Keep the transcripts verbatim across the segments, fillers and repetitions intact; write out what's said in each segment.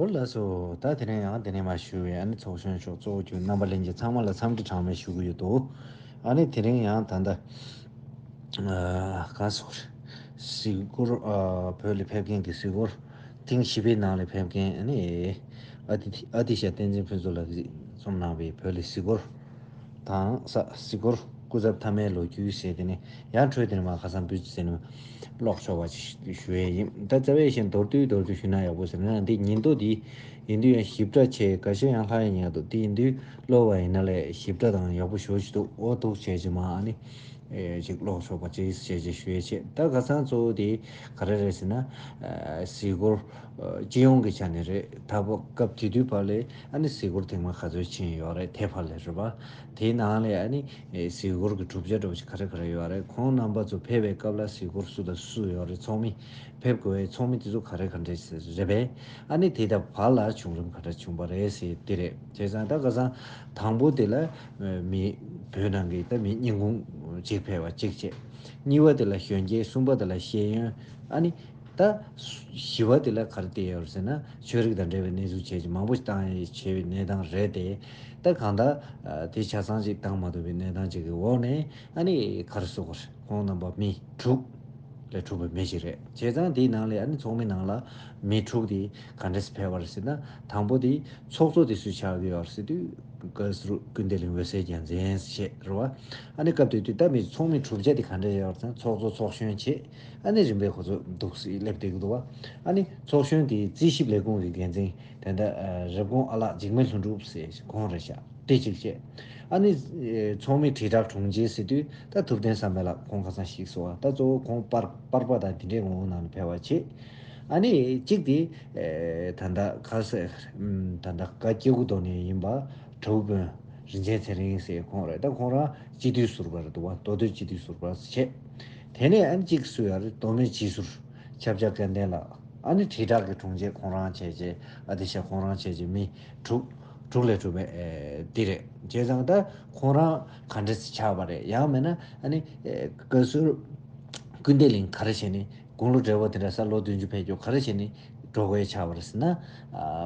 ལགས་སོ། ད་དེ་རིང་ཡང་དེ་ནས་མ་ཞུ་བའི་ཨ་ནི་ཚོགས་གཞོན་མཆོག་གཙོ་བོ་གྱུར་རྣམ་པ་ལྷན་རྒྱས་ཚང་མ་ལ་འཚམས་འདྲི་གྲངས་མེད་ཞུ་གི་ཡོད་དོ། ཨ་ནི་དེ་རིང་ཡང་ད་ལྟ་ཨ་ག་སོགས་གཟིགས་སྐོར་ཨ་བོད་ལ་ཕེབས་མཁན་གྱི་གཟིགས་སྐོར་ཐེངས་བཞི་པའི་ནང་ལ་ཕེབས་མཁན་ཨ་ནི་ཨ་ཏི་ཨ་ཏི་ཤ་བསྟན་འཛིན་ཕུན་ཚོགས་ལགས་ཀྱིས་རྩོམ་གནང་བའི་བོད་ལ་གཟིགས་སྐོར་དང་ས་གཟིགས་སྐོར་སྐུ་ཚབ་མཐའ་མའི་ལོ་རྒྱུས་ཟེར་དེ་ནི་ཡང་འཕྲོས་དེ་ནི་མ་ཁ་སང་བུ་ཟེར་ནི་ཀློག་ཆོག་པ་ཞུ་ཡས་ཡིན། ད་རྩ་བའི་བཤད་མདོར་བསྡུས་མདོར་བསྡུས་ཞུས་ན་ཡག་པོ་ཟེར་ན་འདི་ཉིན་ཐོ་འདི་ཡིན་དུས་ཡང་ཞིབ་ཕྲ་ཆེ་འགའ་ཤས་ཡང་ལྷག་ཡང་ཉག་འདུག་འདི་ཡིན་དུས་ཀློག་པ་ཡིན་ན་ལས་ཞིབ་ཕྲ་དང་ཡག་པོ་ཞུ་ཞུ་འདུག་འོ་ཐུགས་ཆེ་ཆེ་མ་ཨ་ནི་ཅིག་ཀློག་ཆོག་པ་ཅིག་ཞེས་ཅིག་ཞུ་ཡས་ཆེ། ད་ཁ་སང་གཙོ་བོ་དེ་ག་རེ་རེད་ཟེར་ན་གཟིགས་སྐོར་སྤྱི་ཡོངས་ཀྱི་ཆ་ནས་རེད། ད་བོ་སྐབས་དེ་དུས་བར་ལས་ཨ་ནི་གཟིགས་སྐོར་ཐེངས་མ་ག་ཚོད་ཕྱིན་ཡོད་རེད་དེ་བར་ལས་རེད་པ། དེའི་ནང་ལས་ཨ་ནི་གཟིགས་སྐོར་གྱི་གྲུབ་ཆ་འདྲ་བོ་ཞིག་ག་རེ་ག་རེ་ཡོད་རེད། ཁོང་རྣམ་པ་ཚོ་ཕེབས་པའི་སྐབས་ལ་གཟིགས་སྐོར་སུ་དང་སུ་ཡོད་རེད། ཚོགས་མི་ཕེབས་དགོས་པའི་ཚོགས་མི་དེ་ཚོ་ག་རེ་ག་འདྲས་རེད་པས། ཨ་ནི་དེ་དང་བར་ལ་བྱུང་རིམ་ག་འདྲ་བྱུང་བ་རེད་ཟེར་དེ་རེད། བྱས་ཙང་ད་ཁ་སང་དང་པོ་དེ་ལ་མི་བོད་ནང་གི་ད་མི་སྙིང་ཁུང་གཅིག་ཕེབས་པ་གཅིག་བྱས། གཉིས་པ་དེ་ལ་གཞོན་སྐྱེས། གསུམ་པ་དེ་ལ་ཤེས་ཡོན། ཨ་ནི་ད་བཞི་པ་དེ་ལ་ག་རེ་བལྟས་ཡོད་ཟེར་ན་ཆོས་རིག་དང་འབྲེལ་བའི་གནས་ཚུལ་བྱས་ཀྱི་མང་པོ་ཞིག་བཏང་ཡས་བྱས་པའི་གནས་སྟངས་རེད་དེ། ད་གང་ལྟར་དེ་ཆ་ཚང་ཅིག་བཏང་མ་ཐུབ་པའི་གནས་སྟངས་ཅིག་གི་འོག་ནས་ཨ་ནི་ག་རེ་ཟེར་དགོས་རེད། ཁོང་རྣམ་པ་མི་དྲུག་ལས་གྲུབ་པའི་མི་ཞིག་རེད། བྱས་ཙང་དེའི་ནང་ལས་ཨ་ནི་ཚོགས་མི་ནང་ལ་མི་དྲུག་དེ་ག་འདྲས་ཕེབས་པ་རེད་ཟེར་ན་དང་པོ་དེ་ཚོགས་གཙོ་དེ་སུས་ཆགས་ཀྱི་ཡོད་རེད་ཟེར་དུས་བཀའ་ཟུར་ཀུན་བདེ་གླིང་འོད་ཟེར་རྒྱལ་མཚན་ཞེས་རེད་བ། ཨ་ནི་སྐབས་དེ་དུས་ད་མི་ཚོགས་མི་གྲུབ་ཆ་དེ་ག་འདྲས་ཡོད་རེད་ཟེར་ན་ཚོགས་གཙོ་ཚོགས་གཞོན་བྱས། ཨ་ནི་རིམ་པས་ཁོ་ཚོ་འདུག་སེ་སླེབས་བསྡད་ཀྱི་འདུག་བ། ཨ་ནི་ཚོགས་གཞོན་དེ་རྩིས་ཞིབ་ལས་ཁུངས་ཀྱི་འགན་འཛིན་དེ་འདྲ་རབ་དགོངས་ཨ་ལགས་འཇིགས་མེད་ལྷུན་གྲུབ་ཟེར་ཁོང་རེད་ཤག་དེ་གཅིག་བྱས། ཨ་ནི་ཚོགས་མི་དྲིལ་བསྒྲགས་དྲུང་ཆེ་ཟེར་དུས་ད་ཐུབ་བསྟན་བསམ་འཕེལ་ལགས་ཁོང་ཁ་སང་ཞིག་སོང་བ། ད་གཙོ་བོ་ཁོང་པར་པར་པ་དང་དེ་འདྲའི་ངོ་བོ་ནང་ལ་ཕེབས་པ་བྱས། ཨ་ནི་གཅིག་དེ་ད་ལྟ་ག་ཟེར་ད་ལྟ་བཀའ་སྐྱེ་དགུ་དོ་ནས་ཡིན་པ་གྲྭ་བུ་དཔོན་རིན་ཆེན་ཚེ་རིང་ཟེར་ཁོང་རེད། ད་ཁོང་རང་སྤྱི་འཐུས་ཟུར་པ་རེད་འདུག་བ། མདོ་སྟོད་སྤྱི་འཐུས་ཟུར་པ་བྱས། དེ་ནས་ཨ་ནི་གཅིག་སུ་ཡོད་རེད། མདོ་སྨད་སྤྱི་ཟུར་ཆབ་ཆ་སྐལ་ལྡན་ལགས། ཨ་ནི་དྲིལ་བསྒྲགས་ཀྱི་དྲུང་ཆེ་ཁོང་རང་བྱས་རྗེས་ཨ་ཏི་ཤ་ཁོང་རང་བྱས་རྗེས་མི་དྲུག་དྲུག་ལས་གྲུབ་པའི་འདི་རེད། བྱས་ཙང་ད་ཁོང་རང་ག་འདྲས་ཆགས་པ་རེད། ཡང་མིན་ན་ཨ་ནི་བཀའ་ཟུར་ཀུན་བདེ་གླིང་ག་རེ་བྱས་ནས་དགུང་ལོ་བགྲེས་པོ་དེ་འདྲ་ས་ལོ་བདུན་ཅུ་ཕེབས་རྒྱུ་ག་རེ་བྱས་ནས་འགྲོ་དགོས་ཆགས་པ་རེད་ཟེར་ན།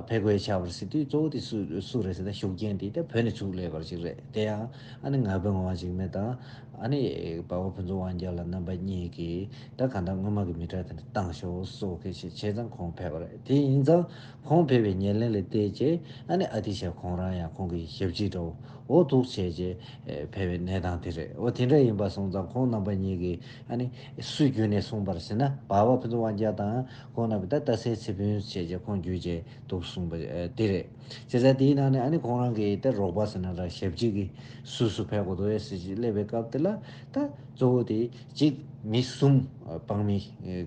ཕེབས་དགོས་ཆགས་པ་རེད་ཟེར་དུས་གཙོ་བོ་དེ་སུ་སུ་རེད་ཟེར་ན་ཤུགས་རྐྱེན་དེ་ད་བོད་ནས་ཚུར་སླེབས་པ་ཞིག་རེད། དེ་ཡང་ཨ་ནི་ང་དཔོན་ངག་དབང་འཇིགས་མེད་དང་། ཨ་ནི་འབའ་བ་ཕུན་ཚོགས་དབང་རྒྱལ་ལགས་རྣམ་པ་གཉིས་ཀྱིས་ད་གང་ལྟར་སྔོན་མ་གི་མི་གྲངས་དེ་འདྲ་བཏང་ཤོག་སོགས་ཀྱི་བྱས་བྱས་ཙང་ཁོང་ཕེབས་པ་རེད། དེ་ཡིན་ཙང་ཁོང་ཕེབས་པའི་ཉེར་ལེན་ལ་བལྟས་རྗེས་ཨ་ནི་ཨ་ཏི་ཤ་ཁོང་རང་ཡང་ཁོང་གི་ཞབས་ཕྱི་འདྲ་བོ་འོ་འདུག་བྱས་རྗེས་ཕེབས་པའི་གནས་སྟངས་དེ་རེད། འོ་དེ་འདྲ་ཡིན་པ་སོང་ཙང་ཁོང་རྣམ་པ་གཉིས་ཀྱིས་ཨ་ནི་སུ་བརྒྱུད་ནས་གསུངས་པ་རེད་ཟེར་ན་འབའ་བ་ཕུན་ཚོགས་དབང་རྒྱལ་དང་ཁོང་རྣམ་པས་ད་རྟ་སའི་ཚེ་ཕུན་བྱས་རྗེས་ཁོང་བརྒྱུད་རྗེས་འདུག་གསུངས་པ་དེ་རེད། བྱས་ཙང་དེའི་ནང་ནས་ཨ་ནི་ཁོང་རང་གི་ད་རོགས་པ་ཟེར་ན་ར་ཞབས་ཕྱི་གི་སུ་སུ་ཕེབས་དགོས་འདུག་ཨེ་ཟེར་ཅིག་སླེབས་པའི་སྐབས་དེ་ལ་ད་གཙོ་བོ་དེ་གཅིག་མི་གསུམ་སྤང་མི་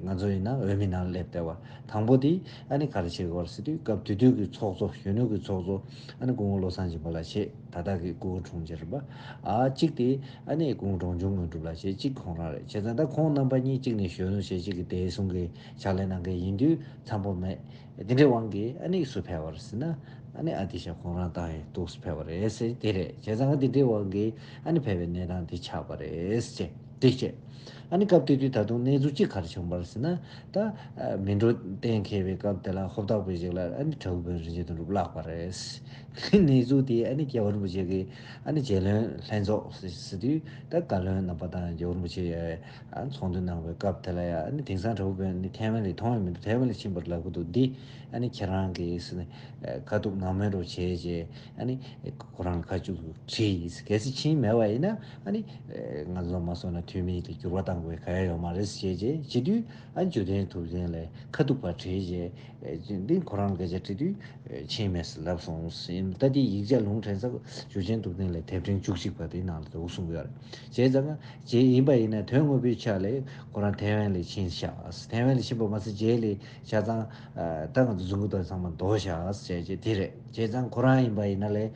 ང་ཚོ་ཡིན་ན་འོས་མི་ནང་སླེབས་བསྡད་པ། དང་པོ་དེ་ཨ་ནི་ག་རེ་བྱེད་དགོས་རེད་ཟེར་དུས་སྐབས་དེ་དུས་ཀྱི་ཚོགས་གཙོ་གཞོན་ནུ་གི་ཚོགས་གཙོ་ཨ་ནི་སྐུ་ངོ་བློ་བཟང་སྦྱིན་པ་ལགས་བྱས། ད་ལྟ་གི་སྐུ་ངོ་དྲུང་ཆེ་རེད་པ། ཨ་གཅིག་དེ་ཨ་ནི་སྐུ་ངོ་འབྲོང་ཆུང་དངོས་གྲུབ་ལགས་བྱས་གཅིག་ཁོང་རང་རེད། བྱས་ཙང་ད་ཁོང་རྣམ་པ་གཉིས་གཅིག་ནས་གཞོན་ནུ་བྱས་གཅིག་གི་བདེ་སྲུང་གི་ཕྱག་ལས་གནང་མཁན་ཡིན་དུས་འཚམ་པོ་མེད། དེ་འདྲའི་དབང་གིས་ཨ་ནི་སུ་ཕེབས་པ་རེད་ཟེར་ན་ཨ་ནི་ཨ་ཏི་ཤ་ཁོང་རང་བཏང་ཡས་འདུག་སེ་ཕེབས་པ་རེད་ཟེར་དེ་རེད། བྱས་ཙང་དེ་འདྲའི་དབང་གིས་ཨ་ནི་ཕེབས་པའི་གནས་སྟངས་དེ་ཆགས་པ་རེད་ཟེར་དེ་བྱས། ཨ་ནི་སྐབས་དེ་དུས་ད་དུང་གནས་ཚུལ་གཅིག་ག་རེ་བྱུང་བ་རེད་ཟེར་ན་ད་མི་འགྲོ་གཏན་འཁེལ་བའི་སྐབས་དེ་ལ་ཧོབ་ཐག་པའི་ཞིག་ལ་ཨ་ནི་གྲྭ་བུ་དཔོན་རིན་ཆེན་དོན་གྲུབ་བརླགས་པ་རེད། གནས་ཚུལ་དེ་ཨ་ནི་རྒྱལ་བ་རིན་པོ་ཆེ་གིས་ཨ་ནི་རྗེ་བློན་ལྷན་ཚོགས་ཟེར་དུས་ད་བཀའ་བློན་རྣམ་པ་དང་རྒྱལ་བ་རིན་པོ་ཆེ་ཡ། ཨ་ཚོགས་འདུ་གནང་བའི་སྐབས་དེ་ལ་ཡང་ཨ་ནི་དེང་སང་གྲྭ་བུ་དཔོན་ནི་ཐའེ་ཝན་ལ་མཐོང་ཡང་མི་འདུག་ཐའེ་ཝན་ལ་ཕྱིན་པར་ལབ་ཀྱི་འདུག་འདི་ཨ་ནི་ཁྱེད་རང་གིས་ཟེར་ནས་ཁ་ཐུག་ནང་མོལ་རོགས་བྱས་རྗེས་ཨ་ནི་ཁོ་རང་ལ་ཁ་ཅིག་དྲིས། གལ་སྲིད་ཕྱིན་མེད་པ་ཡིན་ན་ཨ་ནི་ང་ཚོ་མ་སོང་ན་འཐུས་མི་ལ་འགྱུར་བ་གཏང་དགོས་ག་ཡ་ཡོད་མ་རེད་ཟེར་བྱས་རྗེས་བྱེད་དུས་ཨ་ནི་འཇུ་བསྟན་ཐུབ་བསྟན་ལ་ཁ་ཐུག་པར་དྲིས་རྗེས་འདི་ཁོ་རང་ལ་སྐད་ཆ་དྲིས་དུས། ཕྱིན་མེད་ཟེར་ལབ་སོང་ཟིན། ད་དེ་ཡིག་ཆ་ལུང་དྲན་ས་འཇུ་ཆེན་ཐུབ་བསྟན་ལ་དེབ་ཕྲེང་བཅུ་གཅིག་པ་དེའི་ནང་ལ་འདུག་གསུང་གི་ཡོད་རེད། བྱས་ཙང་རྗེས་ཡིན་པ་ཡིན་ན་དོན་དངོས་པོའི་ཆ་ལས་ཁོ་རང་ཐའེ་ཝན་ལ་ཕྱིན་ཤག་ཐའེ་ཝན་ལ་ཕྱིན་པ་མ་ཟད་རྗེས་ལ་ཆ་ཚང་ད་ང་ཚོ་རྫུན་གོ་དང་ཚང་མ་འདོར་ཤག་ཟེར་བྱས་དེ་རེད། བྱས་ཙང་ཁོ་རང་ཡིན་པ་ཡིན་ན་ལས་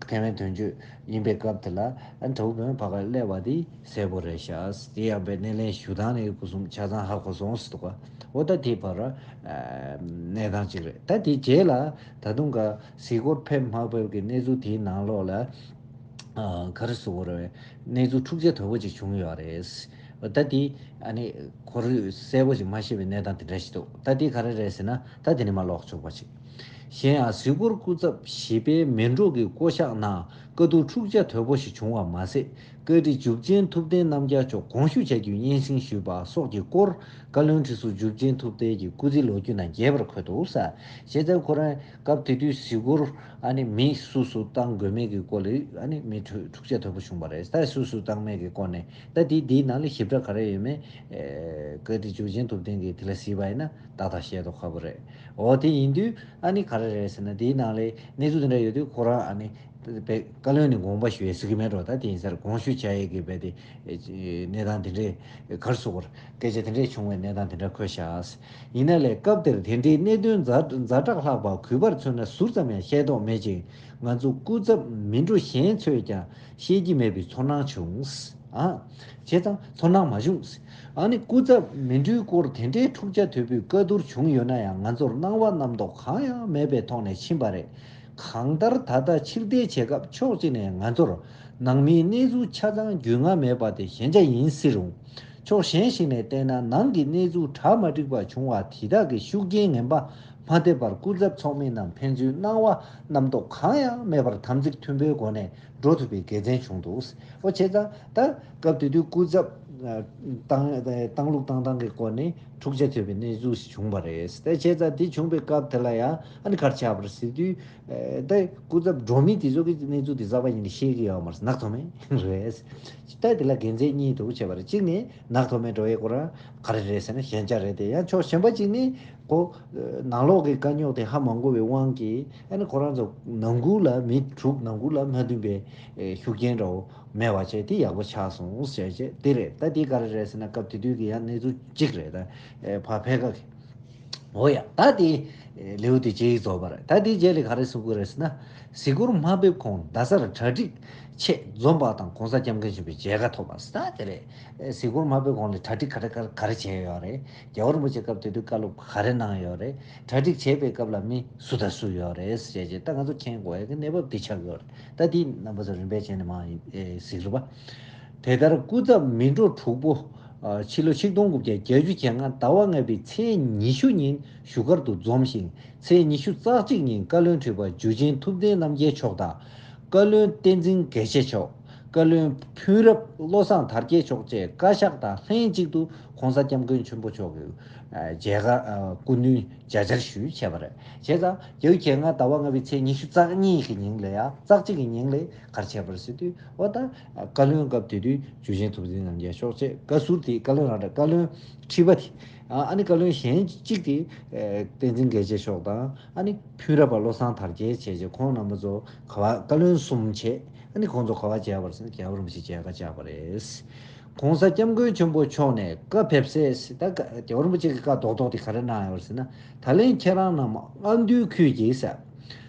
ཐའེ་ཝན་དོན་གཅོད་ཡིན་པའི་སྐབས་དེ་ལ་ཨ་གྲྭ་བུ་དཔོན་ཕ་གར་སླེབས་པ་དེ་གསལ་པོ་རེད་ཤག་དེ་ཡང་པའི་སྣེ་ལེན་ཞུ་སྟངས་ནས་སྐུ་གསུམ་ཆ་ཚང་ཧ་གོ་སོང་ཟེར་འདུག་ག་འོ་ད་དེ་བར་གནས་སྟངས་གཅིག་རེད། ད་དེ་རྗེས་ལ་ད་དུང་ག་གཟིགས་སྐོར་ཕེབས་མ་ཕེབས་ཀྱི་གནས་ཚུལ་དེའི་ནང་ལོགས་ལ་ག་རེ་ཟེར་དགོས་རེད། གནས་ཚུལ་འཁྲུག་ཆ་དོད་པོ་ཅིག་བྱུང་ཡོད་རེད། ད་དེ་ཨ་ནི་ཁོ་རང་གསལ་པོ་ཅིག་མ་ཤེས་པའི་གནས་སྟངས་དེ་འདྲ་ཞིག་འདུག་ད་དེ་ག་རེ་རེད་ཟེར་ན་ད་དེ་ནས་མར་ཀློག་ཆོག་པ་ཅིག་གཞན་ཡང་གཟིགས་སྐོར་སྐུ་ཚབ་བཞི་པའི་མི་འགྲོ་གི་བསྐོ་གཞག་ནང་བཀའ་བསྡུར་འཁྲུག་ཆ་དོད་པོ་ཞིག་བྱུང་བ་མ་ཟད། བཀའ་ཁྲི་འཇུ་ཆེན་ཐུབ་བསྟན་རྣམ་རྒྱལ་མཆོག་དགོངས་ཞུ་བྱ་རྒྱུའི་སྙན་སེང་ཞུས་པ་སོགས་ཀྱི་སྐོར། བཀའ་བློན་ཁྲི་ཟུར་འཇུ་ཆེན་ཐུབ་བསྟན་གྱི་སྐུ་ཚེའི་ལོ་རྒྱུས་ནང་རྒྱས་པར་འཁོད་འདུག་ཟེར། བྱས་ཙང་ཁོ་རང་སྐབས་དེ་དུས་གཟིགས་སྐོར་ཨ་ནི་མི་སུ་སུ་བཏང་དགོས་མེད་ཀྱི་སྐོར་ལ་ཨ་ནི་མི་འཁྲུག་འཁྲུག་ཆ་དོད་པོ་བྱུང་བ་རེད། ད་སུ་སུ་བཏང་མེད་ཀྱི་སྐོར་ནས་ད་དེ་དེའི་ནང་ལ་ཞིབ་ཕྲ་ག་རེ་ཡོད་མེད། ཨེ། བཀའ་ཁྲི་འཇུ་ཆེན་ཐུབ་བསྟན་གྱིས་དེ་ལ་གཟིགས་པ་ཡིན་ན་ཏག་ཏག་ཤེས་རྟོགས་ཁག་པོ་རེད། འོ་དེ་ཡིན་དུས་ཨ་ནི་ག་རེ་རེད་ཟེར་ན། དེའི་ནང་ལ་གནས་ཚུལ་དེ་འདྲ་ཡོད་དུས་ཁོ་རང་ཨ་ནི་བཀའ་བློན་ནས་དགོངས་པ་ཞུ་ཡས་ཟེར་གྱི་མེད་འགྲོ། ད་དེ་ཡིན་ཙང་དགོངས་ཞུ་བྱ་ཡས་ཀྱི་རྦད་དེ་གནས་སྟངས་དེ་འདྲས་ག་རེ་ཟེར་དགོས་རེད། སྐད་ཆ་དེ་འདྲས་བྱུང་བའི་གནས་སྟངས་དེ་འདྲ་འཁོད་ཤག། ཡིན་ན་ལས་སྐབས་དེར་དེ་འདྲའི་གནད་དོན་ཛ་ཛ་དྲག་ལྷག་པ་གུས་པར་མཚོན་ན་ཟུར་ཙམ་ཡང་ཤེས་རྟོགས་མེད་ཅིང་། ང་ཚོ་སྐུ་ཚབ་མི་འགྲོ་གཞན་ཚོས་ཀྱང་ཤེས་ཀྱི་མེད་པའི་ཚོར་སྣང་བྱུང་། ཨ། བྱས་ཙང་ཚོར་སྣང་མ་བྱུང་། ཨ་ནི་སྐུ་ཚབ་མི་འགྲོའི་སྐོར་དེ་འདྲའི་འཁྲུག་ཆ་དོད་པོའི་བཀའ་བསྡུར་བྱུང་ཡོད་ན་ཡང་ང་ཚོར་སྣང་བ་རྣམ་རྟོག་གང་ཡང་མེད་པའི་ཐོག་ནས་ཕྱིན་པ་རེད། གང་ལྟར་ད་ལྟ་ཕྱིར་བལྟས་བྱེད་སྐབས་ཕྱོགས་གཅིག་ནས་ང་ཚོར་ནང་མིའི་གནས་ཚུལ་ཆ་ཚང་རྒྱུས་མངའ་མེད་པ་དེ་ཞན་ཆ་ཡིན་སྲིད་རུང་། ཕྱོགས་གཞན་ཞིག་ནས་བལྟས་ན་ནང་གི་གནས་ཚུལ་གྲ་མ་འགྲིག་པ་བྱུང་བ་དེ་དག་གི་ཤུགས་རྐྱེན་ངན་པ་མ་ཐེབས་པར་སྐུ་ཚབ་ཚོགས་མི་རྣམས་ཕན་ཚུན་སྣང་བ་རྣམ་རྟོག་གང་ཡང་མེད་པར་དམ་ཚིག་མཐུན་པོའི་སྒོ་ནས་འགྲོ་ཐུབ་པའི་དགེ་མཚན་བྱུང་འདུག། འོ་བྱས་ཙང་ད་སྐབས་དེ་དུས་སྐུ་ཚབ་ཨ་བཏང་བཏང་ལུགས་བཏང་སྟངས་ཀྱི་སྐོར་ནས་འཁྲུག་ཆ་དོད་པའི་གནས་ཚུལ་ཞིག་བྱུང་བ་རེད། དེ་བྱས་ཙང་དེ་བྱུང་བའི་སྐབས་དེ་ལ་ཡང་ཨ་ནི་ག་རེ་བྱས་པ་རེད་ཟེར་དུས། ཨེ། ད་སྐུ་ཚབ་འགྲོ་མི་དེ་ཚོ་གི་གནས་ཚུལ་དེ་གསར་པ་ཡིན་ནི་ཤེས་ཀྱི་ཡོད་མ་རེད། ནག་ཐོག་མེད་རེད། ད་དེ་ལ་དགེ་མཚན་གཉིས་འདུག་བྱས་པ་རེད། གཅིག་ནི་ནག་ཐོག་མེད་འགྲོ་ཡས་ཁོ་རང་ག་རེ་རེད་ཟེར་ན་ཞན་ཆ་རེད་དེ། ཡང་ཕྱོགས་གཞན་པ་གཅིག་ནི་ཁོ་ནང་ལོགས་ཀྱི་དཀའ་རྙོག་དེ་ཧ་མ་གོ་བའི་དབང་གིས་ཨ་ནི་ཁོ་རང་ཚོ་ནང་ཁུལ་ལ་མི་དྲུག་ནང་ཁུལ་ལ་མ་མཐུན་པའི་ཨེ་ཤུགས་རྐྱེན་འདྲ་བོ་མེད་པ་བྱས་དེ་ཡག་པོ་ཆགས་སོང་ཟེར་བྱས་དེ་རེད། ད་དེ་ག་རེ་རེད་ཟེར་ན་སྐབས་དེ་དུས་ཀྱི་ཡང་གནས་ཚུལ་གཅིག་རེད། ད་ཨེ་ཕ་ཕེ་ཀ་གི་འོ་ཡ། ད་དེ་ལེའུ་དེ་ཅིག་རྫོགས་པ་རེད། ད་དེའི་རྗེས་ལ་ག་རེ་གསུང་གི་རེད་ཟེར་ན། གཟིགས་སྐོར་མ་ཕེབས་གོང་རྡ་སར་གྲ་སྒྲིག་ཆེད་འཛོམས་པ་དང་གོང་ས་སྐྱབས་མགོན་ཆེན་པོས་མཇལ་ཁ་ཐོབ་པ། ད་དེ་རེད། གཟིགས་སྐོར་མ་ཕེབས་གོང་ལ་གྲ་སྒྲིག་ག་རེ་ག་རེ་ག་རེ་བྱས་ཡོད་རེད། རྒྱལ་བ་རིན་པོ་ཆེ་སྐབས་དེ་དུས་བཀའ་སློབ་ག་རེ་གནང་ཡོད་རེད། གྲ་སྒྲིག་བྱེད་པའི་སྐབས་ལ་མི་སུ་དང་སུ་ཡོད་རེད་ཟེར་བྱས་ད་ང་ཚོ་མཁྱེན་དགོས་ཡ་གི་གནས་བབ་འདི་ཆགས་ཡོད་རེད། ད་དེ་རྣམ་པ་ཚོ་རིམ་པས་བྱས་ནས་མར་གཟིགས་རོགས་པ། དེ་ལྟར་སྐུ་ཚབ་མི་འགྲོ་དྲུག་པོ། ཕྱི་ལོ་ཆིག་སྟོང་དགུ་བརྒྱ་བརྒྱད་ཅུ་གྱ་ལྔ་ཟླ་བ་ལྔ་པའི་ཚེས་ཉི་ཤུ་ཉིན་བཞུགས་སྒར་དུ་འཛོམས་ཤིང་། ཚེས་ཉི་ཤུ་རྩ་གཅིག་ཉིན་བཀའ་བློན་ཁྲི་པ་འཇུ་ཆེན་ཐུབ་བསྟན་རྣམ་རྒྱལ་མཆོག་དང་། བཀའ་བློན་བསྟན་འཛིན་དགེ་བཤེས་མཆོག་བཀའ་བློན་ཕུན་རབ་བློ་བཟང་དར་རྒྱས་མཆོག་བཅས་བཀའ་ཤག་དང་ལྷན་གཅིག་ཏུ་༸གོང་ས་༸སྐྱབས་མགོན་ཆེན་པོ་མཆོག་གི་མཇལ་ཁ་སྐུ་མདུན་མཇལ་བཅར་ཞུས་བྱས་པ་རེད། བྱས་ཙང་བརྒྱད་ཅུ་གྱ་ལྔ་ཟླ་བ་ལྔ་པའི་ཚེས་ཉི་ཤུ་རྩ་གཉིས་ཀྱི་ཉིན་ལ་ཡ་རྩ་གཅིག་གི་ཉིན་ལ་ག་རེ་བྱས་པ་རེད་ཟེར་དུས། འོ་ད་བཀའ་བློན་སྐབས་དེ་དུས་འཇུ་ཆེན་ཐུབ་བསྟན་རྣམ་རྒྱལ་མཆོག་བཅས་བཀའ་ཟུར་དེ་བཀའ་བློན་རང་འདྲ། བཀའ་བློན་ཁྲི་པ་དེ་ཨ་ནི་བཀའ་བློན་གཞན་གཅིག་དེ་བསྟན་འཛིན་དགེ་བཤེས་མཆོག་དང་ཨ་ནི་ཕུན་རབ་པ་བློ་བཟང་དར་རྒྱས་བྱས་བྱས་ཁོང་རྣམ་པ་ཚོ་ག་བ་བཀའ་བློན་གསུམ་བྱས་ཨ་ནི་ཁོང་ཚོ་ག་བ་མཇལ་བར་ཟེར་ན་རྒྱལ་བ་རིན་པོ་ཆེ་མཇལ་ཁ་བཅར་བ་རེད། ༸གོང་ས་༸སྐྱབས་མགོན་ཆེན་པོ་མཆོག་ནས་བཀའ་ཕེབས་སའི་ད་བཀའ་རྒྱལ་བ་རིན་པོ་ཆེ་གི་བཀའ་རྡོག་རྡོག་དེ་ག་རེ་གནང་ཡོད་ཟེར་ན། ད་ལན་ཁྱེད་རང་རྣམས་ཨ་མདོའི་ཁུལ་གྱི་ས་